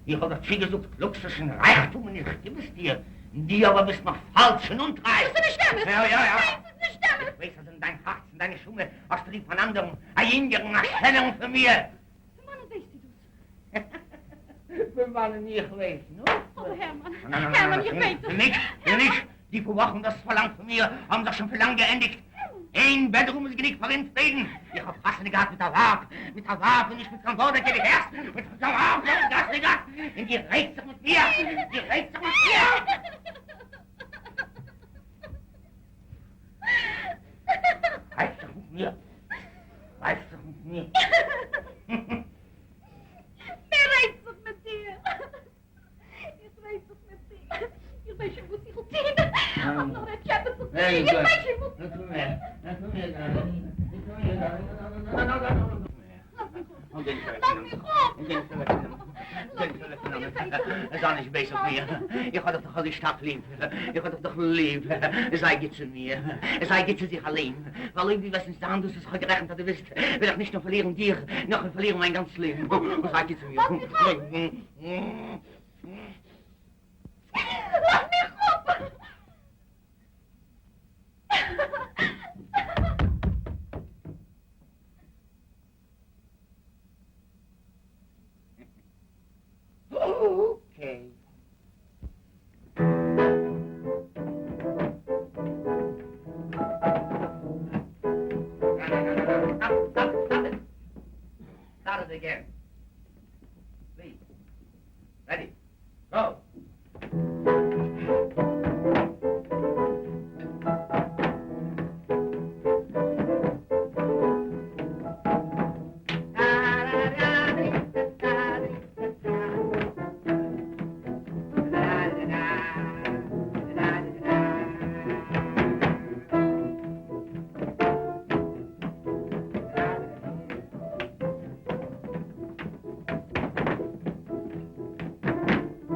איך האב דיר צוגעזאגט לוקסוס און רייכטום און איך גיב עס דיר, און דו אבער ביסט מיר פאלש און אומטריי. דאס איז נישט אמת! יא יא יא! ניין ס'איז נישט אמת! איך ווייס אז אין דיין הארץ אין דיין נשמה האסטו ליב אן אנדערן, א יונגערן, א שענערן פון מיר. פון וואנען ווייסטו דאס? פון וואנען איך ווייס? נו? אבער הערמאן, הערמאן, איך בעט דיך. נישט, נישט, די פאר וואכן וואס פארלאנגט פון מיר האבן זיך שוין פון לאנג געענדיגט. איין בעדרום איז גענוג פאר אונז ביידן. איך האב חתונה געהאט מיט א ווייב, מיט א ווייב און נישט מיט קיין ווארדעקע, דו הערסט? מיט א ווייב האב איך חתונה געהאט און דו רייצט זיך מיט מיר, דו רייצט זיך מיט מיר. רייצט זיך מיט מיר, רייצט זיך מיט מיר. ווער רייצט זיך מיט דיר? איך רייץ זיך מיט דיר. איך ווייס שוין וואס איך וועל טון. אז נאר ער טשעפעט זיך מיט מיר. איך ווייס שוין וואס איך וועל טון. לאז מיך אפ! לאז מיך אפ! זיי נישט בייז אויף מיר, איך האב דיך דאך אזוי שטארק ליב, איך האב דיך דאך ליב, זיי גוט צו מיר, זיי גוט צו זיך אליין, ווייל אויב דו וועסט נישט זיין דאס וואס איך האב גערעכנט אז דו ביסט, וועל איך נישט נאר פארלירן דיך, נאר כ'וועל פארלירן מיין גאנץ לעבן, זיי גוט צו מיר. לאז מיך אפ! אקעי. סטארט איט אגעין. פליז. רעדי. גאו.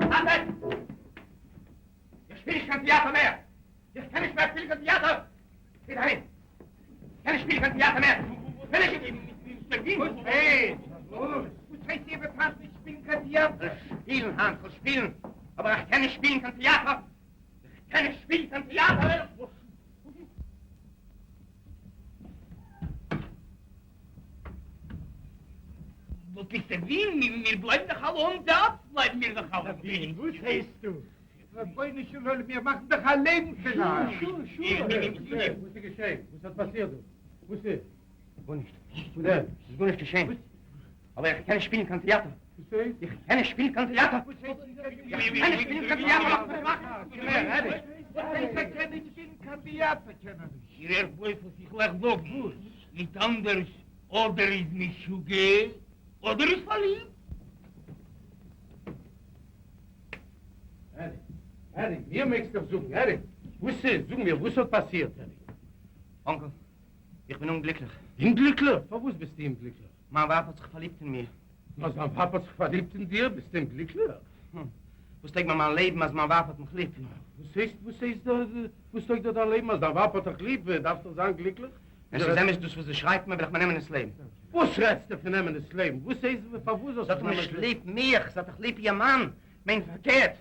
סטאפ איט! איך שפיל נישט קיין טעאטער מער! איך קען נישט מער שפילן קיין טעאטער! גייט אהיים! איך קען נישט שפילן קיין טעאטער מער! פיניש איט! מיסטער ווין! וואס הייסט? וואס הייסט איר וועט היינט נישט שפילן קיין טעאטער? שפילן היינט כ'וועל שפילן, אבער איך קען נישט שפילן קיין טעאטער! איך קען נישט שפילן קיין טעאטער! וואס מיסטער ווין, מיר בלייבן דאך אלע אן דזשאבס, בלייבן מיר דאך אלע. ווין, וואס הייסט דא? רבונו של עולם, מיר מאכן דאך א לעבן פון אייך. שור, שור, שור. וואס איז געשען? וואס האט פאסירט דא? וואס איז? גארנישט. ס'איז גארנישט געשען. אבער איך קען נישט שפילן קיין טעאטער. וואס הייסט? איך קען נישט שפילן קיין טעאטער. איך קען נישט שפילן קיין טעאטער. וואס הייסט ער קען נישט שפילן קיין טעאטער? קען ער נישט. איר הערט בלויז וואס איך וועל אייך זאגן. ניט אנדערש, אדער איז משוגע, אדער איז פארליבט. ערי, ערי, מיר מעגסט דאך זאגן, ערי, וואס איז? זאג מיר, וואס האט פאסירט, ערי? אנקל, איך בין אומגליקליך. אומגליקליך? פארוואס ביסטו אומגליקליך? מיין ווייב האט זיך פארליבט אין מיר. אז דיין ווייב האט זיך פארליבט אין דיר, ביסטו אומגליקליך? וואס טויג מיר מיין לעבן אז מיין ווייב האט מיך ליב? וואס הייסט, וואס הייסט, וואס טויג דיר דיין לעבן אז דיין ווייב האט דיך ליב, דארפסט דאך זיין גליקליך? ווען ס'איז אמת דאס וואס זי שרייבט מיר, וועל איך מיר נעמען דאס לעבן. וואס רעדסטו פון נעמען דאס לעבן? וואס הייסט, פארוואס זאלסטו זי האט זיך נעמען נישט דאס לעבן? ליב מיך, זי האט דאך ליב איר מאן, מיין פארקערט.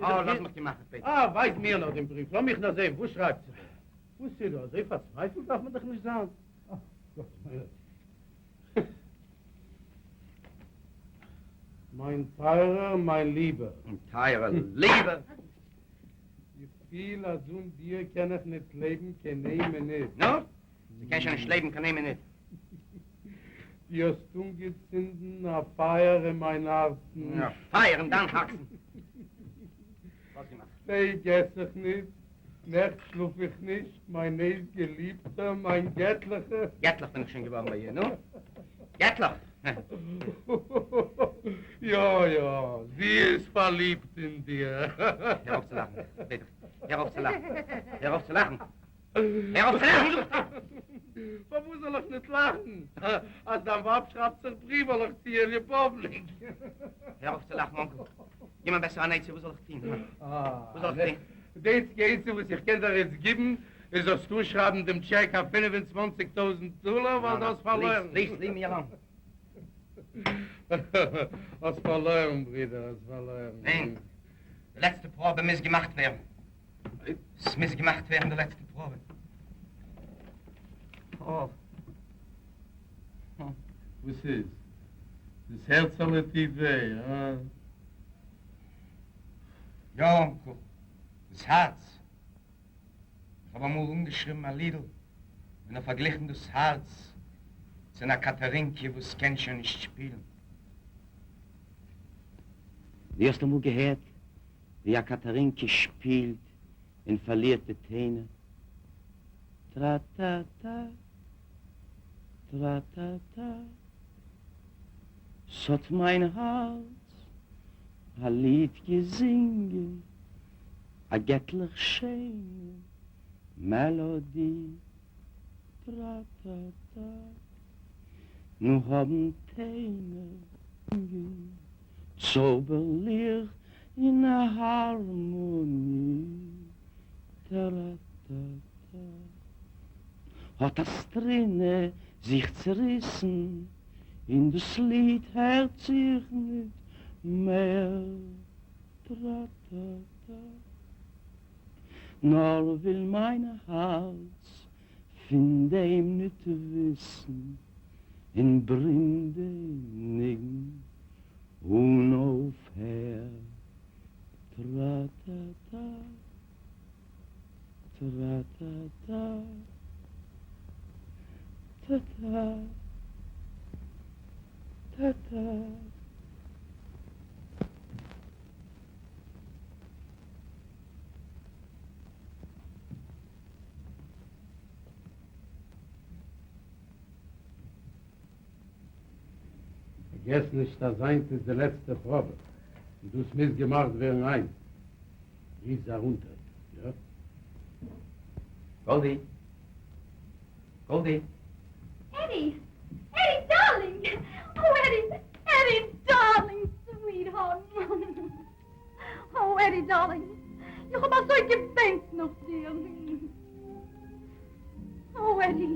אה, לאז מיך געמאכט, ביטע. אה, ווייז מיר נאר דעם בריוו, לאמיך נאר זען, וואס שרייבט זי? וואס איז דא, אזוי פארצווייפלט דארף מען דאך נישט זיין. אה, גאט מיינער. מיין טייערער, מיין ליבער. טייערער, ליבער. איך פיל אז אן דיר קען איך ניט לעבן קיין איין מינוט. נו, זי קען שוין נישט לעבן קיין איין מינוט. דו האסט אנגעצינדן א פייער אין מיין הארצן. א פייער אין דיין הארצן. וואס געמאכט? טעג עס איך ניט, נעכט שלאף איך נישט, מיין הייס געליבטער, מיין געטליכער. געטליך בין איך שוין געווארן ביי איר, נו? געטליך! יא יא, זי איז פארליבט אין דיר. הער אויף צו לאכן, איך בעט דיך, הער אויף צו לאכן, הער אויף צו לאכן, הער אויף צו לאכן, זאג איך! פארוואס זאל איך ניט לאכן? אז דיין ווייב שרייבט זיך בריוועלעך צו איר ליובאווניק. הער אויף צו לאכן, אנקל. גיב מיר בעסער אן עצה, וואס זאל איך טון? וואס זאל איך טון? די איינציגע עצה וואס איך קען דיר איצט גיבן איז זאלסט אנשרייבן דעם טשעק אויף 25 טויזנט דאלער ווייל דו האסט פארלוירן. פליז, ליוו מי אלאון. האסט פארלוירן ברודער, האסט פארלוירן. ניין, די לעצטע פראבע מוז געמאכט ווערן. ס'מוז געמאכט ווערן די לעצטע פראבע. אוי. וואס איז? דאס הערצעלע טוט וויי, הא? יא, אנקל, דאס הארץ. איך האב אמאל אנגעשריבן א לידל און האב פארגליכן דאס הארץ צו א קאטארינקע וואס קען שוין נישט שפילן. דו האסט אמאל געהערט ווי א קאטארינקע שפילט און פארלירט די טענער? טרא-טא-טא, טרא-טא-טא, ס'האט מיין הארץ א ליד געזינגען, א געטליך שיינע מעלאדי, טרא-טא-טא, נו האבן טענער צויבערליך אין הארמאני, טרא-טא-טא, האט א סטרינע זיך צעריסן, און דאס ליד הערט זיך ניט מער, טרא-טא-טא. נאר וויל מיין הארץ פון דעם ניט וויסן, און ברומט דעם ניגון אן אויפהער, טרא-טא-טא, טרא-טא-טא, טא-טא, טא-טא. פארגעס נישט אז היינט איז די לעצטע פראבע און דאס מוז געמאכט ווערן היינט. רוף זי ארונטער, יא? גאלדי! גאלדי! עדי! עדי דארלינג! אוי עדי! עדי דארלינג! סוויטהארט! אוי עדי דארלינג! איך האב אזוי געבענקט נאך דיר! אוי עדי!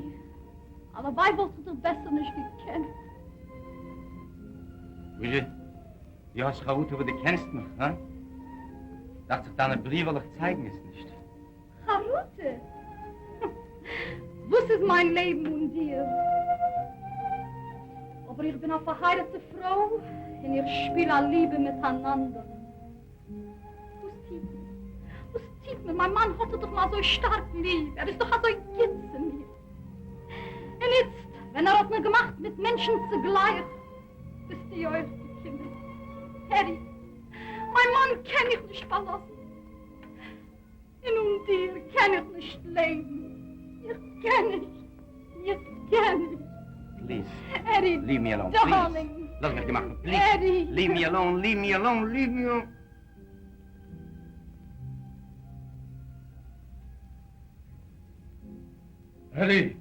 הלוואי וואלט איך דיך בעסער נישט געקענט! וואזשע? דו האסט חרטה וואס דו קענסט מיך, הא? דאכט זיך דיינע בריוועלעך צייגן עס נישט. חרטה? וואס איז מיין לעבן אן דיר? אבער איך בין א פארהייראטע פרוי און איך שפיל א ליבע מיט אן אנדערן. וואס טוט מען? וואס טוט מען? מיין מאן האט דאך מיר אזוי שטארק ליב, ער איז דאך אזוי גוט צו מיר. און איצט ווען ער האט מיר געמאכט מיט מענטשן צוגלייך, ביסטו אויך געקומען. עדי, מיין מאן קען איך נישט פארלאזן. און אן דיר קען איך נישט לעבן, איך קען נישט, איך קען נישט. פליז, עדי, ליוו מי אלאון, פליז, לאז מיך געמאך, פליז, ליוו מי אלאון, ליוו מי אלאון, ליוו מי אלאון. עדי!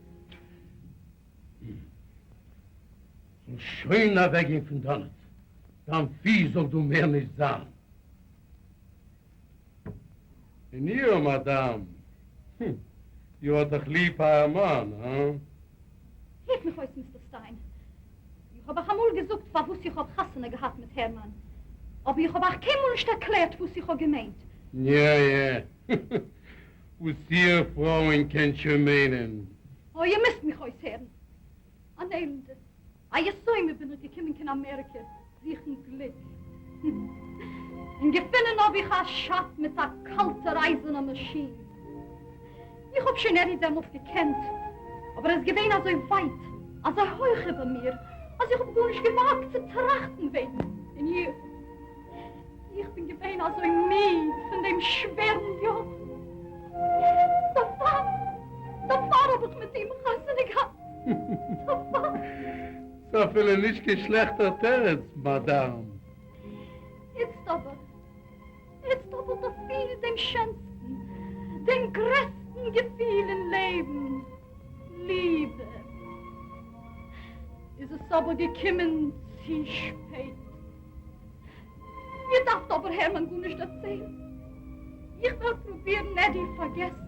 זאלסט שוין אוועקגיין פון דאנעט, דיין פוס זאל דא מער נישט זיין. און איר, מאַדאַם, איר האָט דאָך ליב אײַער מאַן, האַ? הערט מיך אויס, מיסטער סטיין. איך האָב אײַך אַמאָל געזאָגט, פֿאַר וואָס איך האָב חתונה געהאַט מיט הערמאַן, אָבער איך האָב אײַך קיינמאָל נישט ערקלערט, וואָס איך האָב געמיינט. יע, יע. וואָס איר, פֿרויען, קענט שוין מיינען. אָ, איר מוזט מיך אויסהערן. אַן עלנדע, אַ יתומה בין איך געקומען קיין אַמעריקע. זוכן גליק. און געפונען האב איך א שאפ מיט א קאלטער אייזערנער מאשין. איך האב שוין עדי דעמאלט געקענט, אבער ער איז געווען אזוי ווייט, אזוי הויך איבער מיר, אז איך האב גארנישט געוואגט צו טראכטן וועגן אים. און איך, איך בין געווען אזוי מיד פון דעם שווערן יאך. דערפאר, דערפאר האב איך מיט אים חתונה געהאט. דערפאר. ס'איז אפילו נישט קיין שלעכטער תירוץ, מאדאם. איצט אבער, איצט האב איך דערפילט דעם שענסטן, דעם גרעסטן געפיל אין לעבן, ליבע. איז עס אבער געקומען צו שפעט. איר דארפט אבער הערמאן גארנישט דערציילן. איך וועל פרובירן עדי פארגעסן.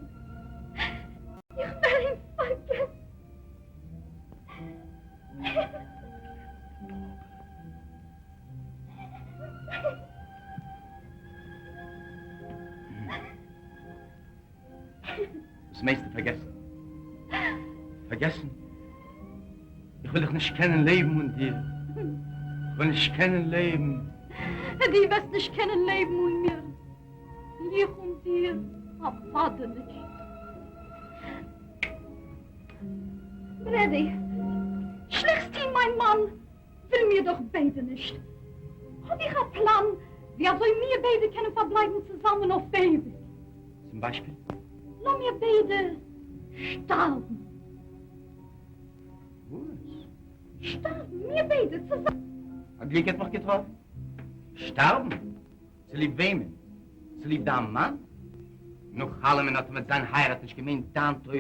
איך וועל אים פארגעסן. וואס מיינסטו פארגעסן? פארגעסן? איך וועל דאך נישט קענען לעבן אן דיר. איך וועל נישט קענען לעבן. דו וועסט נישט קענען לעבן אן מיר. איך אן דיר אוודאי נישט. אבער עדי, שלעכטס טון מיין מאן ווילן מיר דאך ביידע נישט. האב איך א פלאן ווי אזוי מיר ביידע קענען פארבלייבן צוזאמען אויף אייביג. צום ביישפיל? לאמיר ביידע שטארבן. וואס? שטארבן, מיר ביידע צוזאמען. א גליק האט מיך געטראפן. שטארבן? צוליב וועמען? צוליב דיין מאן? נאך אלעמען האט ער מיט זיין הייראט נישט געמיינט דיין טובה,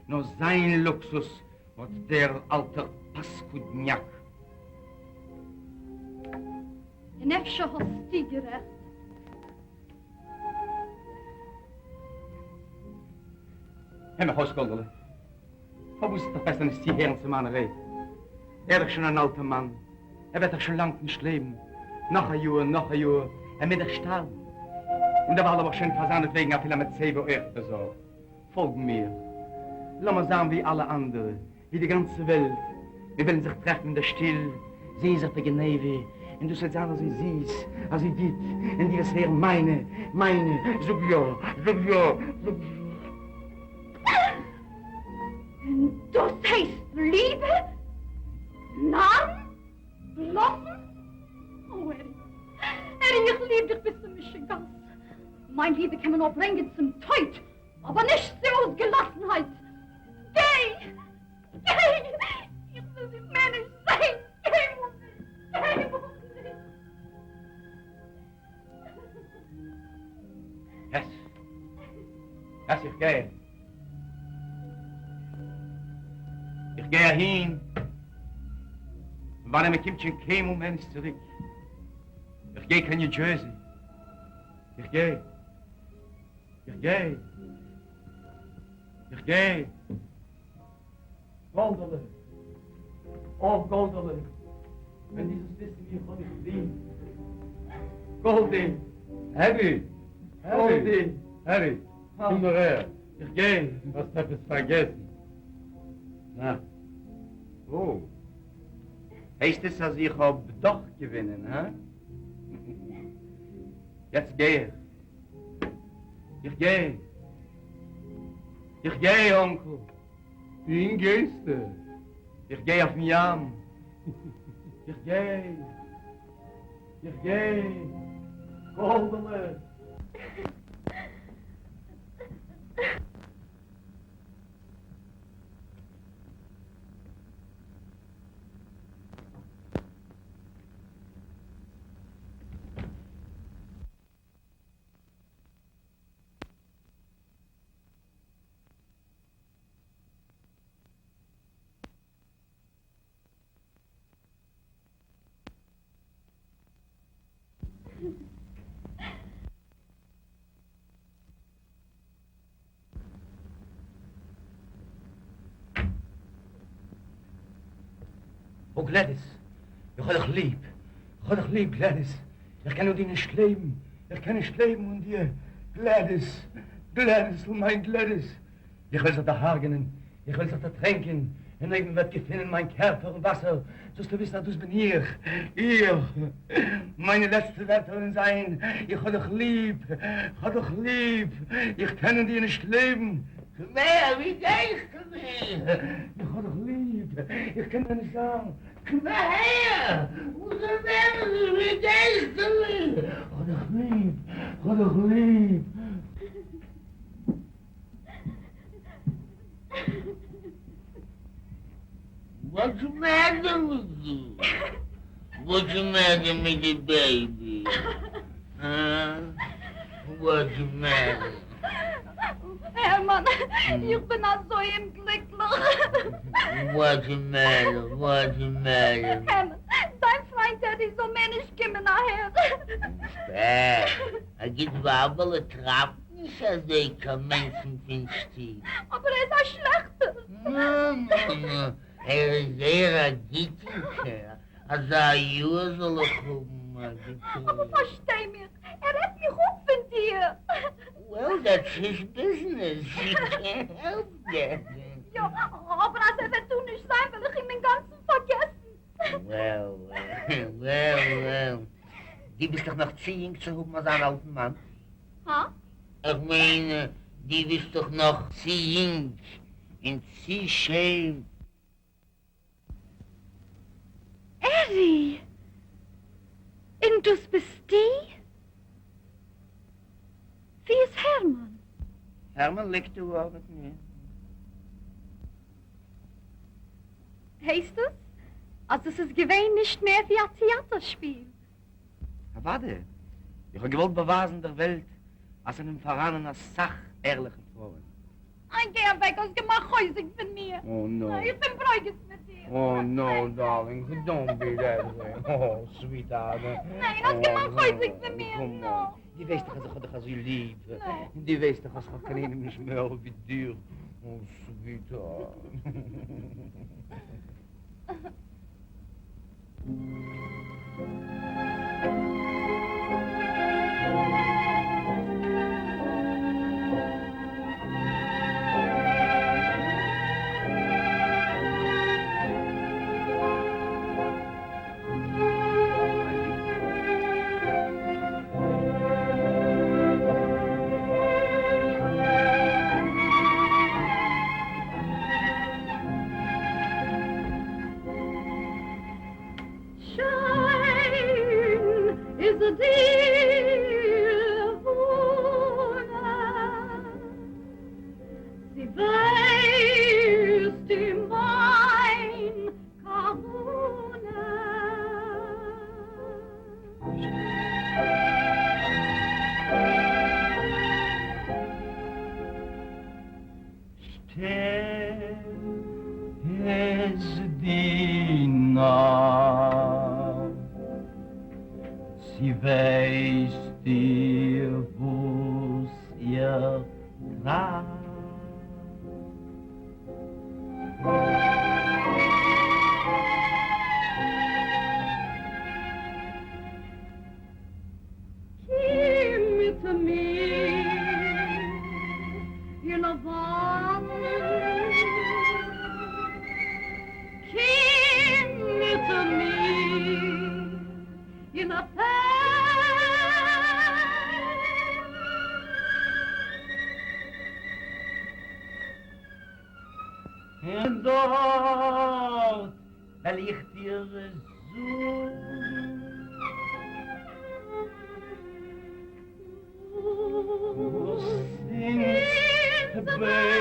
נאר זיין לוקסוס, אט דער אלטער פאסקודניאק. און אפשר האסטו גערעכט. הער מיך אויס, גאלדעלע. פארוואס איז דאך בעסער נישט צו הערן צו מיינע רייד? ער איז דאך שוין אן אלטער מאן, ער וועט דאך שוין לאנג נישט לעבן, נאך א יאר, נאך א יאר, ער מוז דאך שטארבן. און דערווייל האב איך שוין פאר זיינעטוועגן אפילו א מצבה אויך באזארגט. פאלג מיר, לאמיר זיין ווי אלע אנדערע, ווי די גאנצע וועלט, מיר וועלן זיך טרעפן אין דער שטיל, זעהן זיך בגניבה, און דאס וועט זיין אזוי זיס, אזוי גוט, און דו וועסט ווערן מיינע, מיינע, זאג יא, זאג יא, זאג יא. און דאס הייסט ליבע? נארן? בלאפן? או עדי, עדי איך ליב דיך ביז צום משוגעת. מיין ליבע קען מען נאר ברענגען צום טויט, אבער נישט צו אויסגעלאסנהייט. גיי! גיי! איך וויל דיך מער נישט זען! קיינמאל נישט! קיינמאל נישט! יעס! יעס, איך גיי! איך גיי אהין, פון וואנען מען קומט שוין קיינמאל מער נישט צוריק. איך גיי קיין ניו דזשערסי. איך גיי. איך גיי. איך גיי. גאלדעלע, אוי גאלדעלע, ווען דו זאלסט וויסן ווי איך האב דיך ליב. גאלדי. עדי! גאלדי! עדי, קום נאר אהער. איך גיי. האסט עפעס פארגעסן. נא. או. הייסט עס אז איך האב דאך געווינען, הא? יעצט גיי איך. איך גיי. איך גיי, אנקל. וואוהין גייסטו? איך גיי אויפן ים. איך גיי. איך גיי. גאלדעלע. אָ, גלעדיס, איך האָב דיך ליב, איך האָב דיך ליב, גלעדיס, איך קען אָן דיר נישט לעבן, איך קען נישט לעבן אָן דיר, גלעדיס, גלעדיסל, מיין גלעדיס, איך וועל זיך דערהרגענען, איך וועל זיך דערטרענקען. און אויב מען וועט געפינען מיין קערפער אין וואסער, זאלסטו וויסן אז דאס בין איך, איך. מיינע לעצטע ווערטער וועלן זיין, איך האב דיך ליב, איך האב דיך ליב, איך קען אן דיר נישט לעבן. קום אהער, וואו גייסטו מיר? איך האב דיך ליב, איך קען דיר נישט זיין. קום אהער, וואס איז אמת, וואו גייסטו מיר? איך האב דיך ליב, איך האב דיך ליב. וואטס די מעטער וויט יו? וואטס די מעטער מיט די בעיבי? הא? וואטס די מעטער? הערמאן, איך בין אזוי אומגליקליך. וואטס די מעטער? וואטס די מעטער? הערמאן, דיין פריינט עדי זאל מער נישט קומען אהער. סטאפ! א גוט ווייבעלע טרייבט נישט אזוי קיין מענטשן פון שטוב. אבער ער איז א שלעכטער. נא נא נא, ער איז זייער א גוטינקער, אזא יאר זאל איך האבן א גוטינקער. אבער פארשטיי מיך, ער רעדט מיך אפ פון דיר. וועל דעטס היז ביזנעס, יו קענט העלפ דעט. יא, אבער אז ער וועט דא נישט זיין וועל איך אים אינגאנצן פארגעסן. וועל וועל וועל, דו ביסט דאך נאך צו יונג צו האבן אזא אלטן מאן. הא? איך מיין, דו ביסט דאך נאך צו יונג און צו שיין. עדי! און דאס ביסטו? וואו איז הערמאן? הערמאן ליגט דא אויך מיט מיר. הייסט עס אז דאס איז געווען נישט מער ווי א טעאטער שפיל? אוודאי! איך האב געוואלט באווייזן דער וועלט אז ס'זענען פאראנען אסאך ערליכע פרויען. איי גיי אוועק, האסט געמאכט חוזק פון מיר. או נאו. איך בין ברוגז מיט דיר. או נאו דארלינג, דאונט בי דעט וועי, או סוויטהארט. ניין, האסט געמאכט חוזק פון מיר, נאו. דו ווייסט דאך אז איך האב דיך אזוי ליב. דו ווייסט דאך אז כ'האב קיין איינעם נישט מער ווי דיר, או סוויטהארט. שיין איז די לבנה, זי ווייסט אין מיין כוונה. שטיל איז די נאכט, צי ווייסט איר וואס איך טראכט? קום מיט מיר אין וואלד, קום מיט מיר אין א פעלד. און דארט וועל איך דיר זאגן. וואס אונז ביידן.